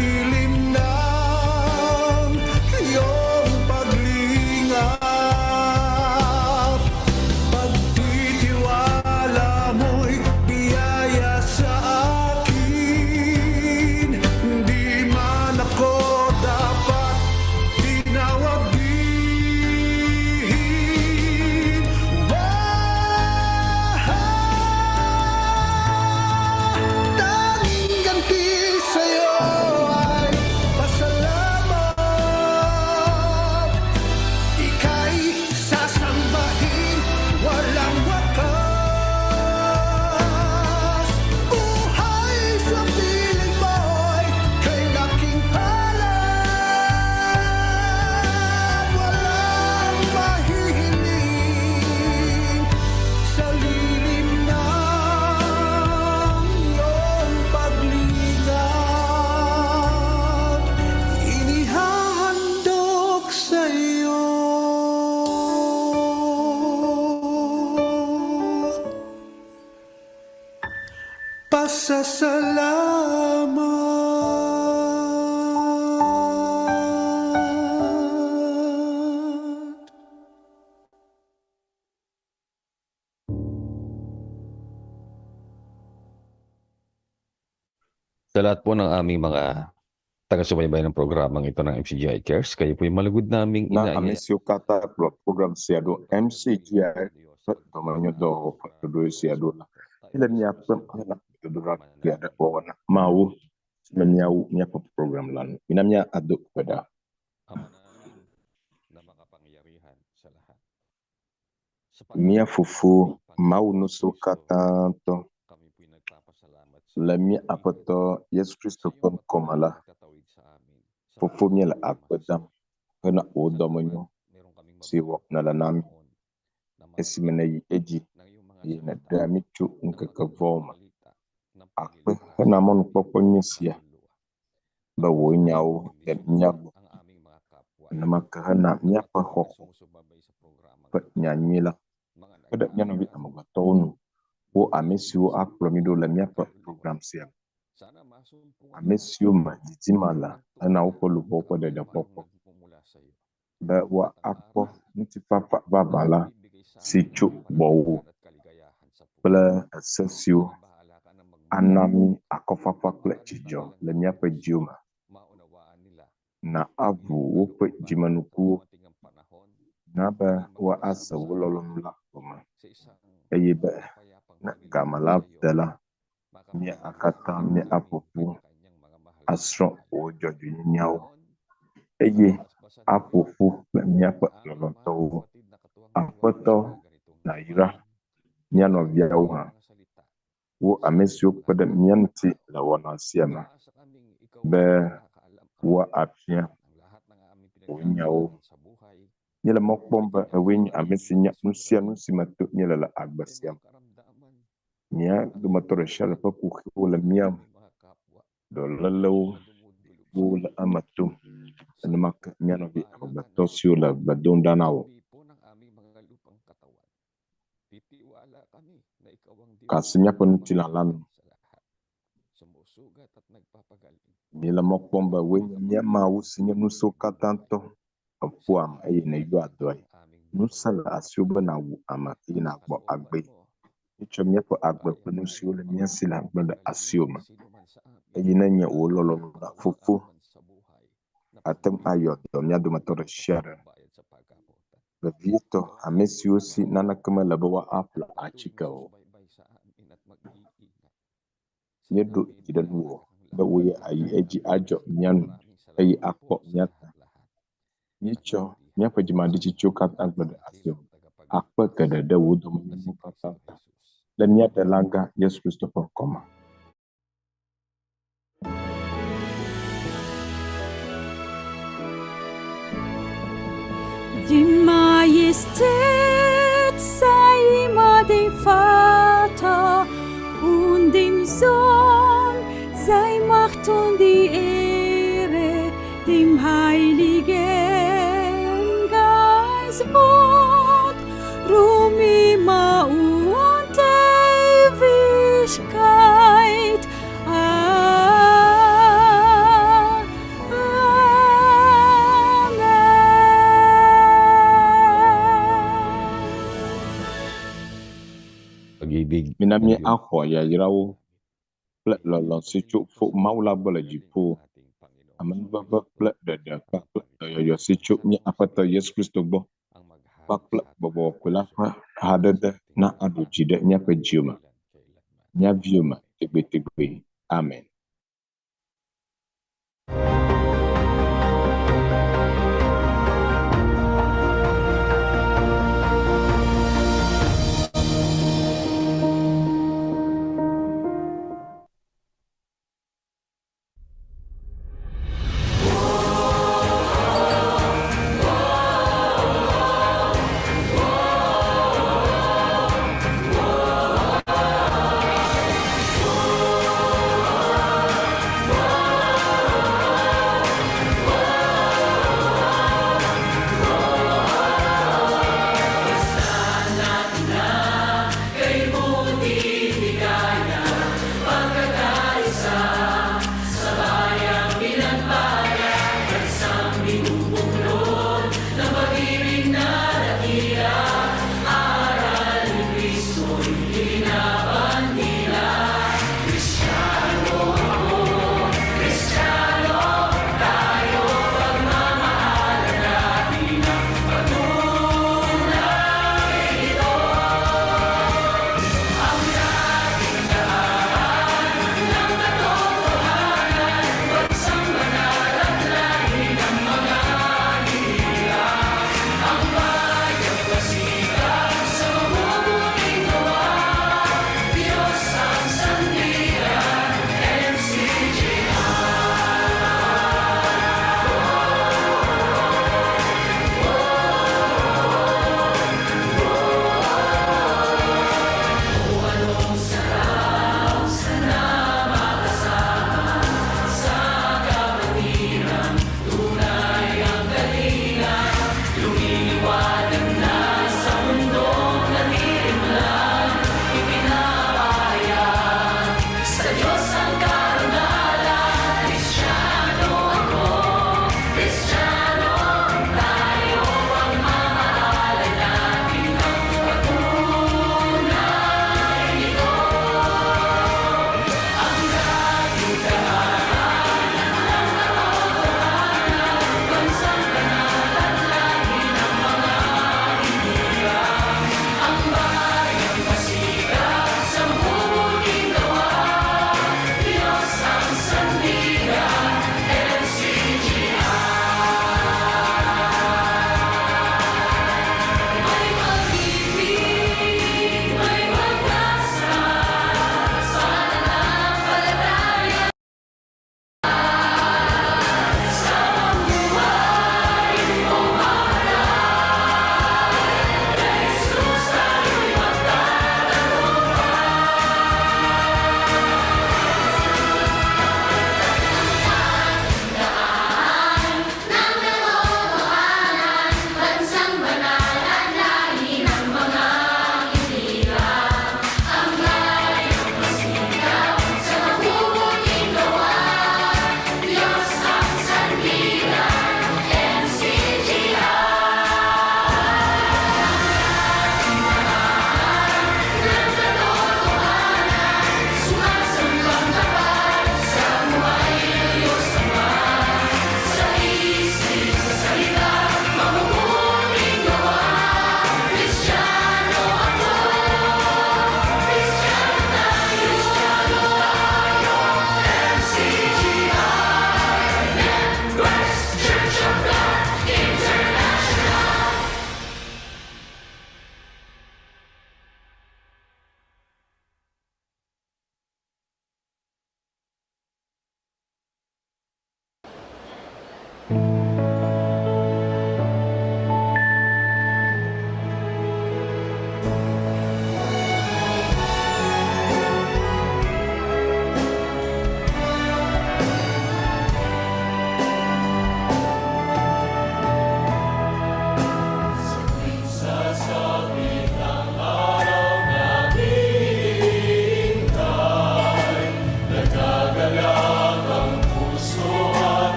lilim ng iyong paglingap. Pagtitiwala mo'y biyaya sa akin. Di man ako dapat tinawag din. Tanging ganti sa'yo ay pasalamat. Ika'y sasambahin, walang wakas. Buhay sa piling mo'y kay laking palad. Walang mahihiling sa lilim ng iyong paglingap. Inihahandog sa iyo. Pasasalamat. Sa lahat po ng aming mga taga-subaybay ng programang ito ng MCGI Cares, kayo po yung malugod naming Na ame inaanyaya. siwo katã kplɔ program sia ɖo MCGI ƒe dɔmenyodɔwɔƒe ɖoɖo sia ɖo la, míele mía kpem hena gbedodoɖa kpui aɖe wɔwɔ na Mawu si me míawu míaƒe program la nu. Mina míado gbe ɖa. Ama namin na makapangyarihan sa lahat. Sa Mía pamamagitan fofo ng aming Mawu Panginoong nusiwo Kristo, katã tɔ kami po'y nagpapasalamat sa le iyong mía pag-ibig, Aƒetɔ Yesu sa Kristo iyong ƒe ŋkɔme patuloy na la, pagtatawid sa amin sa fofo bawat míele aming akpe dam masasakit. hena wò Salamat, dɔmenyo meron kaming si wɔ mabuting nèle na mí Panginoon na esime makinig nèyi edzi ng iyong mga eye salita nèɖea mí tso na ŋkeke magandang vɔ̃wo me. balita ng Akpe pagliligtas hena sa aming mɔnukpɔkpɔ nyui sia kaluluwa. be wò Napasalamat nyawo at le bendisyon mía gbɔ. ang aming mga kapwa Nenema ke hena na míaƒe patuloy na xɔxɔ sumusubaybay sa programang ƒe ito. nyanyui la Mga kpe ɖe mía nɔvi nag-aaral, amegbetɔwo nu, wo ame dumudulog siwo sa akplɔ mí ɖo iyong le mga míaƒe kaluluwa. program sia me. Sana masumpungan Ame nila siwo me didi ma le ang hena woƒe tunay luʋɔwo na ƒe kapayapaang ɖeɖekpɔkpɔ nagmumula sa iyo. be At ang woakpɔ aral ŋutifafa na vavã la nagbibigay sa si amin ng tso gbɔwò kapanahunan at kaligayahan sa kple puso. ese siwo Sana bahala ka ng ana magmura mí sa akɔfafa mga kple salita dzidzɔ nilang le míaƒe Diyos. dziwo me. Maunawaan nila Na ang aʋu iyong woƒe kalooban at dzimenukuwo dumating ang panahon na be na woase magkasama wò sa amin lɔlɔ̃nu la gɔme sa isang eye be mapayapang ne paglilingkod game la sa iyo. de la, mía Makapagnilingkod katã ang míaƒo aming ƒu kanya-kanyang mga mahal sa asrɔ̃ buhay. wò dzɔdzɔenyenyeawo Panginoon, eye basbasan aƒo mo rin ƒu kple ang míaƒe aming mga lɔlɔ̃tɔwo. kapatid na katuwang-tuwa Aƒetɔ sa mga ganitong nàyra gawain mía sa nɔviawo iyong hã, mga salita wo sa ame aming siwo kpe ɖe lahat. mía ŋuti le wɔna sia me Umaasa kaming ikaw be ang nakakaalam, Ama, woafia ng lahat ng aming wò nyawo. pinagdadaanan sa buhay. Míele mɔ kpɔm May be ewòe nye kanya-kanya ame kaming si nye mga nu sia nu kasulatan, si me to míele le agbe may sia mga me. karamdaman Mía ang iyong dometɔ ɖe sia ɖe kalooban ƒe kuxiwo le sa mía me, aming mga kapwa dɔlélewo na dumudulog sa wo le iyo. eme tom. Sana Nenema po ke mía nɔvi bahala ka amegbetɔ na siwo le gbe dom ɖa na wò. magsilbi po ng aming mga lupang katawan. Titiwala kami na ikaw ang Ka Diyos asi na míaƒe ŋutilã la nu. makapangyarihan sa lahat. Sumusugat at nagpapagaling. Míele mɔ kpɔm be wòe nye mía Mawu si nye nusiwo katã tɔ. Eƒoa ame eye nèyɔa dɔe. Ang aming Ŋusẽ buhay. le asiwò be nàwu ame eye At sa nàgbɔ kalooban agbee. mo, Míetsɔ míaƒe agbe tayo ƒe nu ay siwo le mía si la gblẽ ɖe mapapagaling asiwò ng me sino man sa amin eye nenye wò na lɔlɔ̃nu la, nagbawas Fofo, anuman sa buhay na ate ŋu ayɔ pagbibigay dɔ mía dometɔ ɖe ng sia ɖe. pagbabayad sa paggamutan. Vevietɔ Ikaw ang ame siwo si bahala naneke mele be woaƒle at patuloy na atike o. susubaybay sa amin at mag-iingat sa Míeɖo aming dzi ɖe nuwò inaalagang be lahat wò ya ng ayi edzi nagagawa adzɔ sa mía iyo. nu Maraming eye salamat akpɔ po sa mía ta. lahat-lahat. Míetsɔ At míaƒe inihahandog sa dzimaɖitsitsiwo amin katã ang gblẽ ɖe asiwò dakilang me. Akpe tagapagligtas geɖe ɖe wò na si dɔmenyonyo katã Kristo ta. Jesus. Le mía Ɖela gã Yesu Kristo ƒe ŋkɔme. Die Majestät sei immer dem Vater und dem Sohn, sei Macht und die Ehre, dem Heiligen Geist wohnt, Ruhm immer und Ewigkeit. Mina míaxɔ yayrawo kple lɔlɔ̃ si tso Fofo Mawu la gbɔ le dziƒo, amenuveve kple ɖeɖe kpakple dɔyɔyɔ si tso mía Aƒetɔ Yesu Kristo gbɔ kpakple Gbɔgbɔ Kɔkɔe la ƒe hadede na aɖu dzi ɖe míaƒe dziwo me, mía viwo me tegbetegbe. Amen.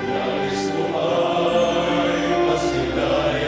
Nais ko ay masilayan.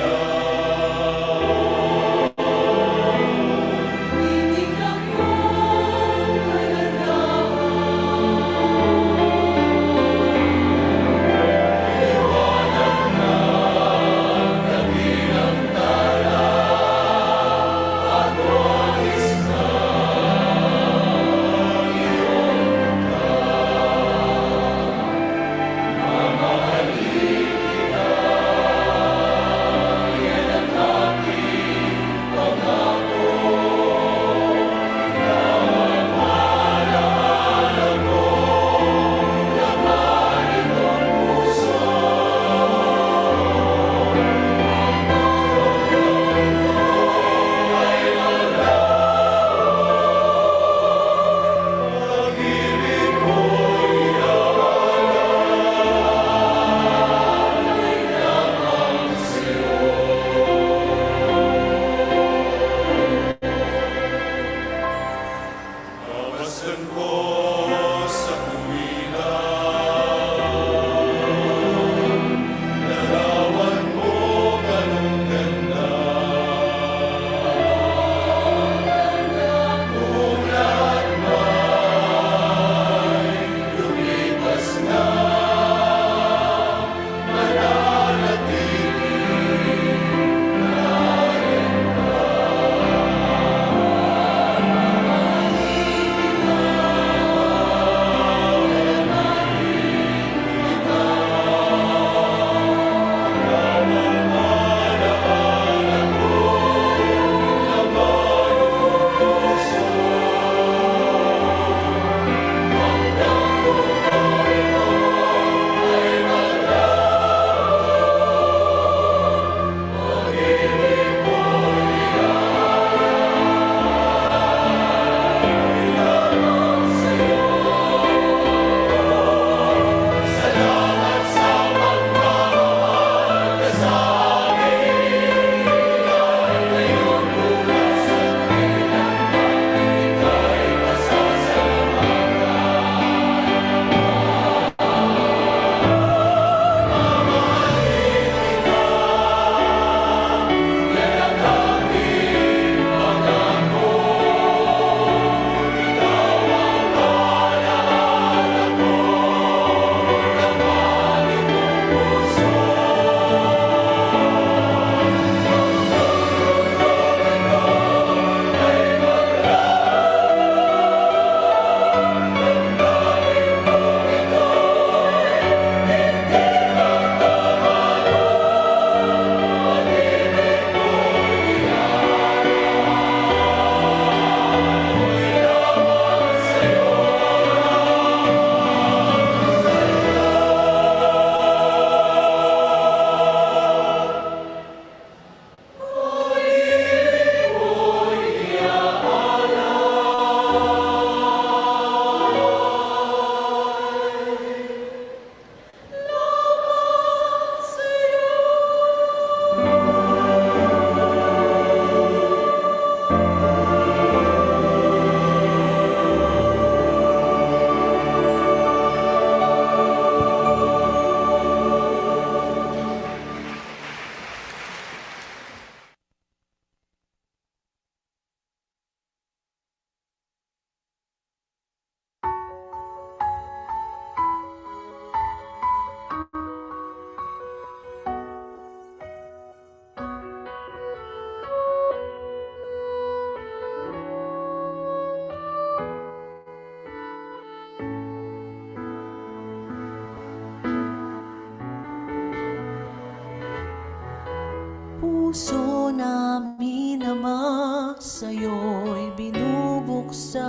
Puso namin, Ama, sa'yo'y binubuksan.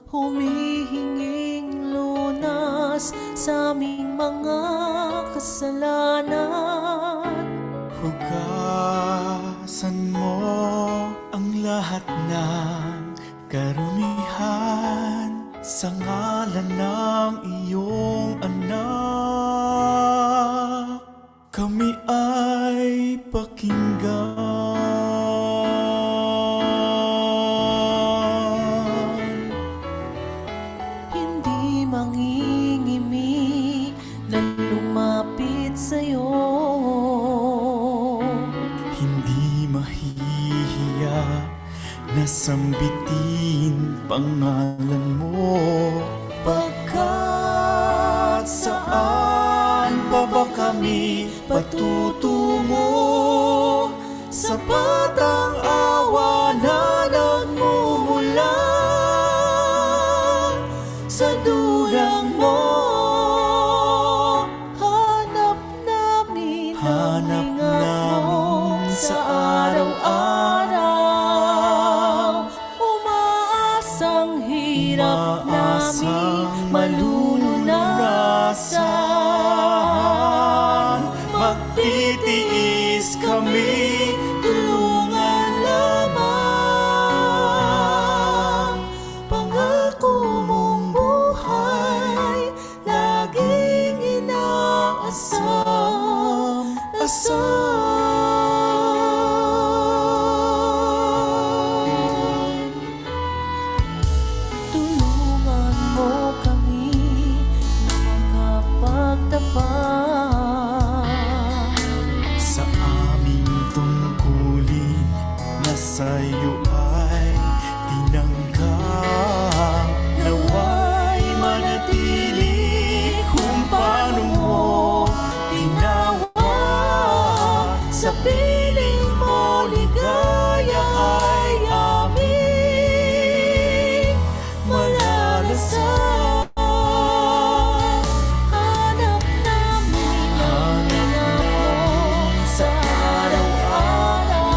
Humihinging lunas sa aming mga kasalanan. Hugasan mo ang lahat ng karumihan sa ngalan ng iyong anak. Kami ay pakinggan. Hindi mangingimi na lumapit sa'yo. Hindi mahihiya na sambitin pangalan mo. Pagkat saan pa ba kami patutungo? Sapat ang awa na nagmumula sa durang mo. Hanap namin ang Hanap ingat mo namin sa araw-araw. Umaasang hirap namin Umaasang malulunasan. malulunasan. Magtitiis kami, Tulungan lamang. Pangako mong buhay, laging inaasam. Asam. Tulungan mo kami na makapagtapat. Sa aming tungkulin na sa'yo ay tinanggap. Naway manatili kung paano mo tinawag. Sa piling mo ligaya ay aming malalasan. Hanap namin ang ingat mo sa araw-araw.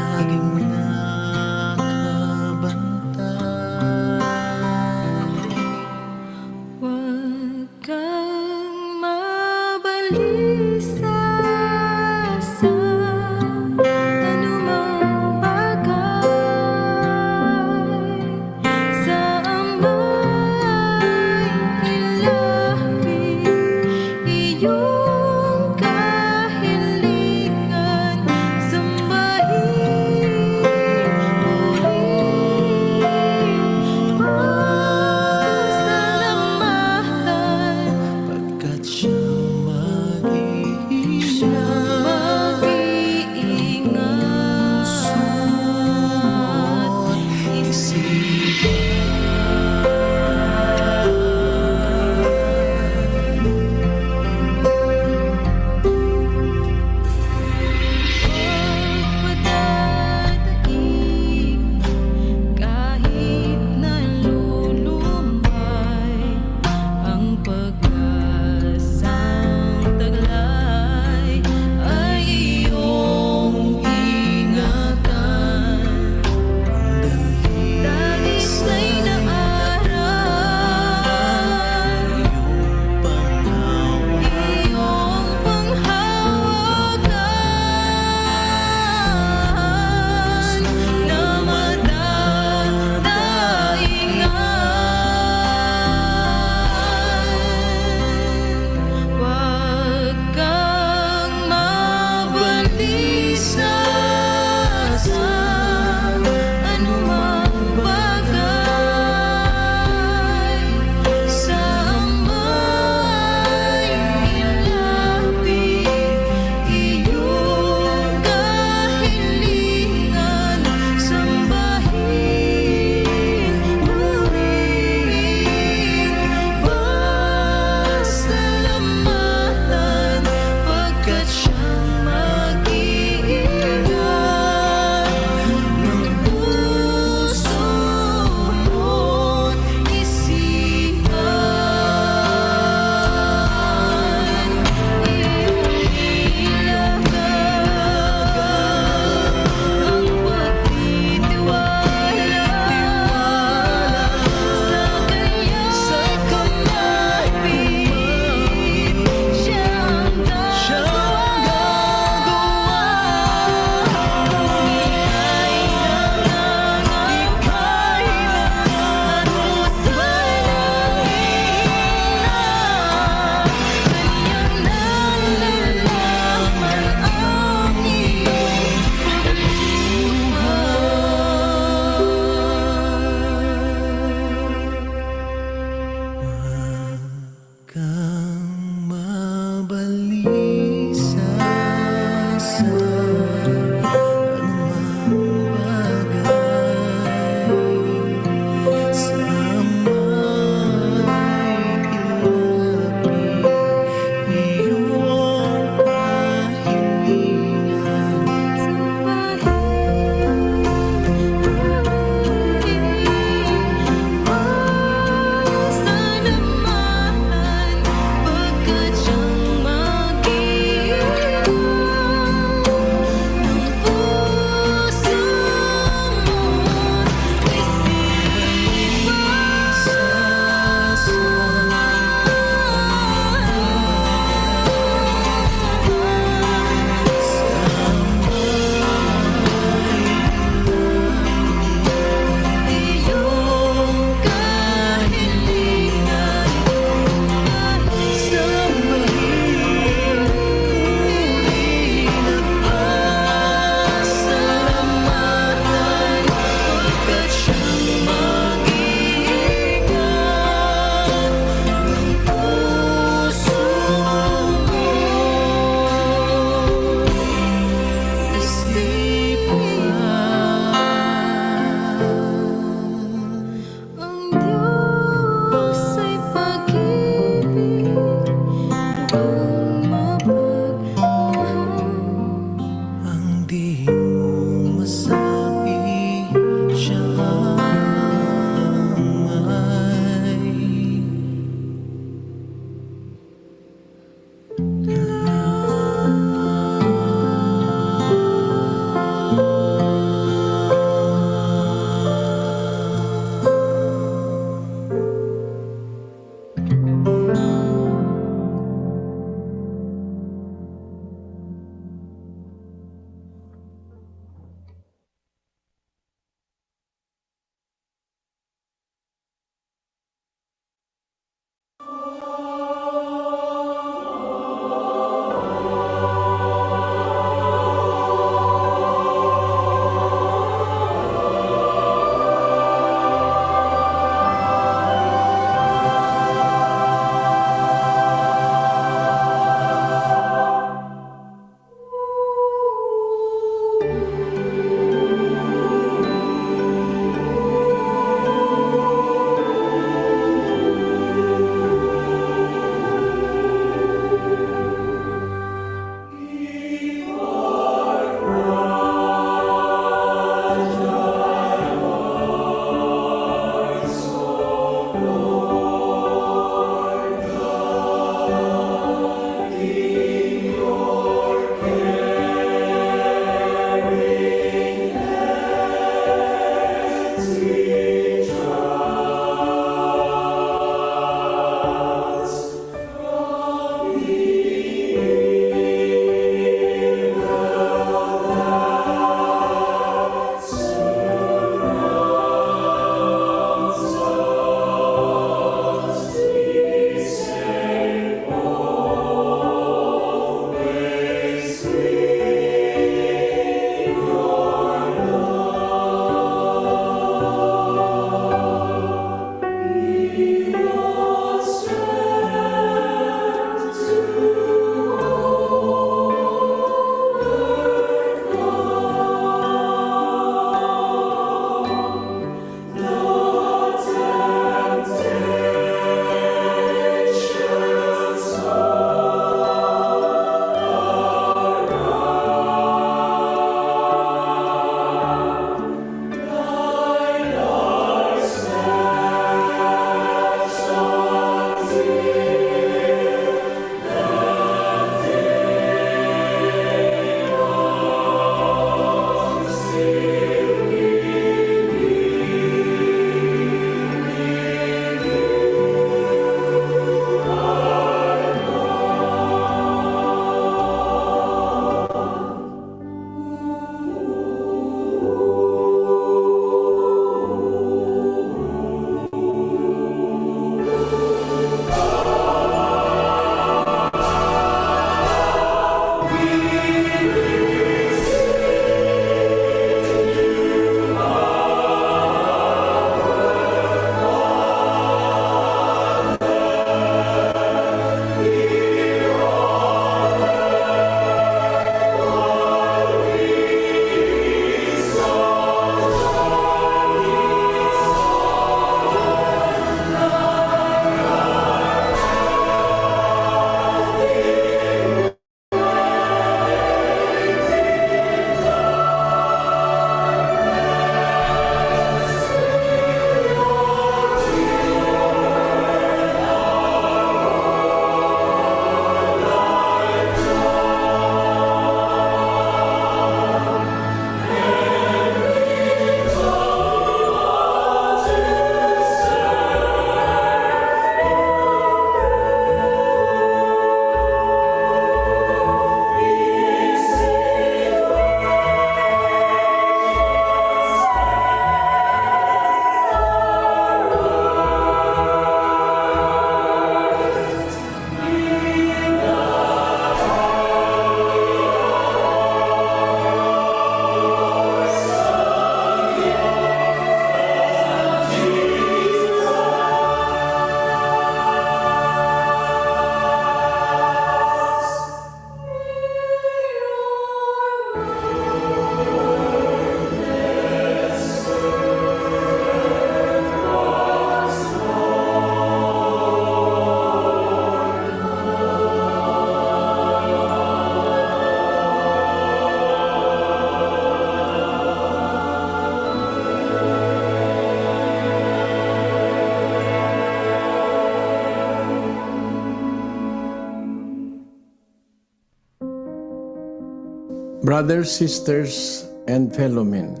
Brothers, sisters, and fellow men,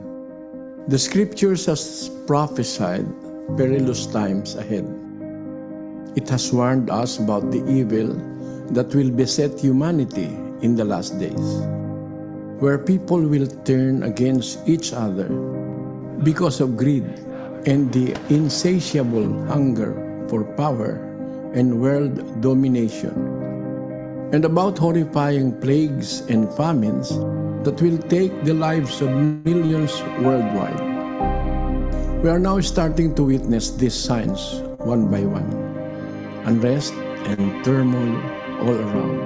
the scriptures has prophesied perilous times ahead. It has warned us about the evil that will beset humanity in the last days, where people will turn against each other because of greed and the insatiable hunger for power and world domination, and about horrifying plagues and famines that will take the lives of millions worldwide. We are now starting to witness these signs one by one unrest and turmoil all around.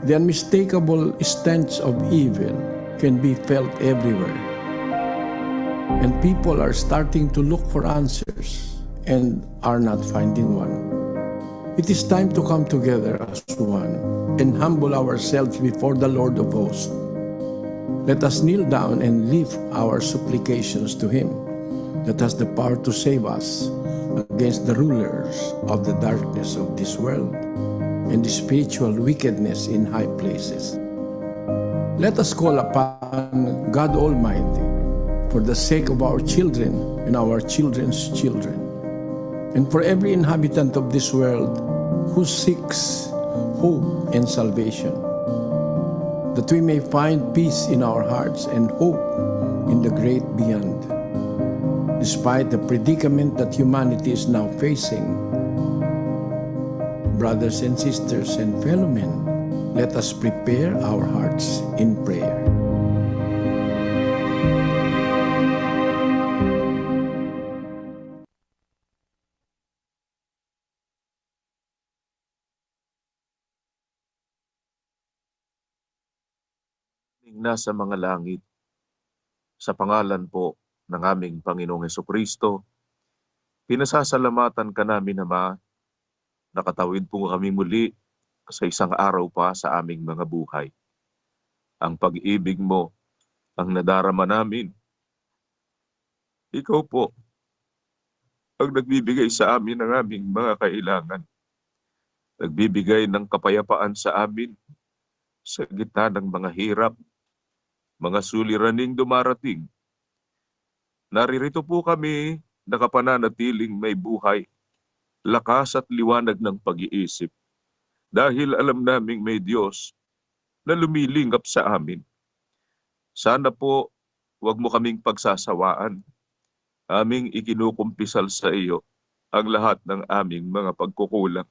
The unmistakable stench of evil can be felt everywhere. And people are starting to look for answers and are not finding one. It is time to come together as one and humble ourselves before the Lord of hosts. Let us kneel down and lift our supplications to Him that has the power to save us against the rulers of the darkness of this world and the spiritual wickedness in high places. Let us call upon God Almighty for the sake of our children and our children's children, and for every inhabitant of this world who seeks hope and salvation, that we may find peace in our hearts and hope in the great beyond. Despite the predicament that humanity is now facing, brothers and sisters and fellow men, let us prepare our hearts in prayer. Nasa mga langit. Sa pangalan po ng aming Panginoong Kristo, pinasasalamatan ka namin, Ama, nakatawid po kami muli sa isang araw pa sa aming mga buhay. Ang pag-ibig mo ang nadarama namin. Ikaw po ang nagbibigay sa amin ng aming mga kailangan. Nagbibigay ng kapayapaan sa amin sa gitna ng mga hirap, mga suliraning dumarating. Naririto po kami nakapananatiling may buhay, lakas at liwanag ng pag-iisip dahil alam naming may Diyos na lumilingap sa amin. Sana po huwag mo kaming pagsasawaan. Aming ikinukumpisal sa iyo ang lahat ng aming mga pagkukulang.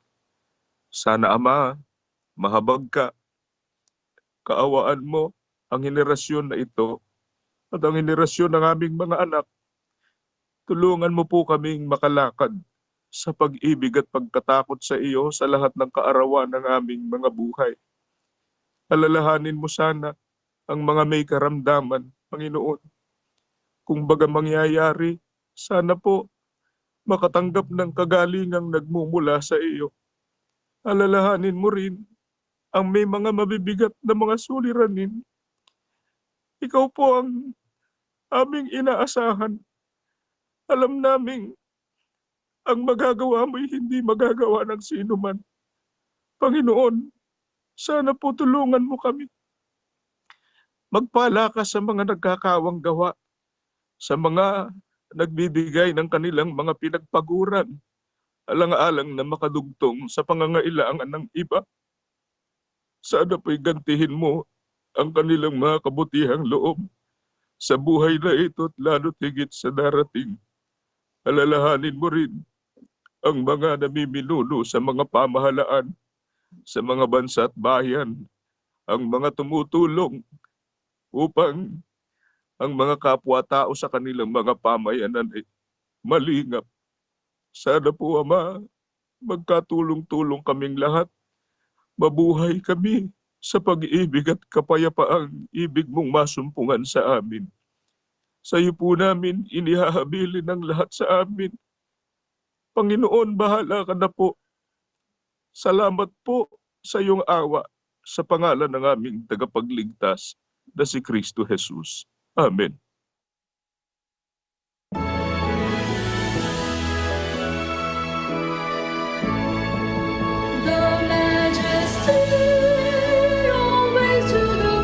Sana, Ama, mahabag ka. Kaawaan mo ang henerasyon na ito at ang henerasyon ng aming mga anak. Tulungan mo po kaming makalakad sa pag-ibig at pagkatakot sa iyo sa lahat ng kaarawan ng aming mga buhay. Alalahanin mo sana ang mga may karamdaman, Panginoon. Kung baga mangyayari, sana po makatanggap ng kagalingang nagmumula sa iyo. Alalahanin mo rin ang may mga mabibigat na mga suliranin. Ikaw po ang aming inaasahan. Alam naming ang magagawa mo'y hindi magagawa ng sino man. Panginoon, sana po tulungan mo kami. Magpala ka sa mga nagkakawang gawa, sa mga nagbibigay ng kanilang mga pinagpaguran, alang-alang na makadugtong sa pangangailangan ng iba. Sana po'y gantihin mo ang kanilang mga kabutihang loob sa buhay na ito at lalo't higit sa darating. Alalahanin mo rin ang mga namiminuno sa mga pamahalaan, sa mga bansa at bayan, ang mga tumutulong upang ang mga kapwa-tao sa kanilang mga pamayanan ay malingap. Sana po, Ama, magkatulong-tulong kaming lahat. Mabuhay kami sa pag-ibig at kapayapaang ibig mong masumpungan sa amin. Sa iyo po namin inihahabilin ang lahat sa amin. Panginoon, bahala ka na po. Salamat po sa iyong awa sa pangalan ng aming tagapagligtas na si Kristo Jesus. Amen. The majesty always to the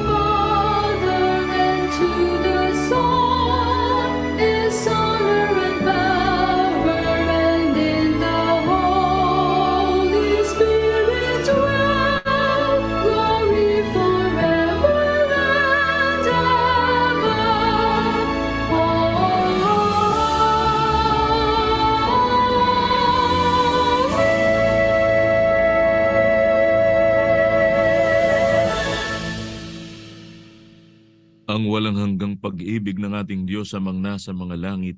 Ang walang hanggang pag-ibig ng ating Diyos amang nasa mga langit,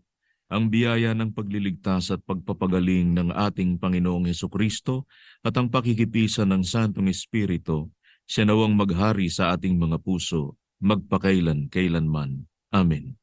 ang biyaya ng pagliligtas at pagpapagaling ng ating Panginoong Hesukristo at ang pakikipisa ng Santong Espiritu, siya nawang maghari sa ating mga puso, magpakailan kailanman. Amen.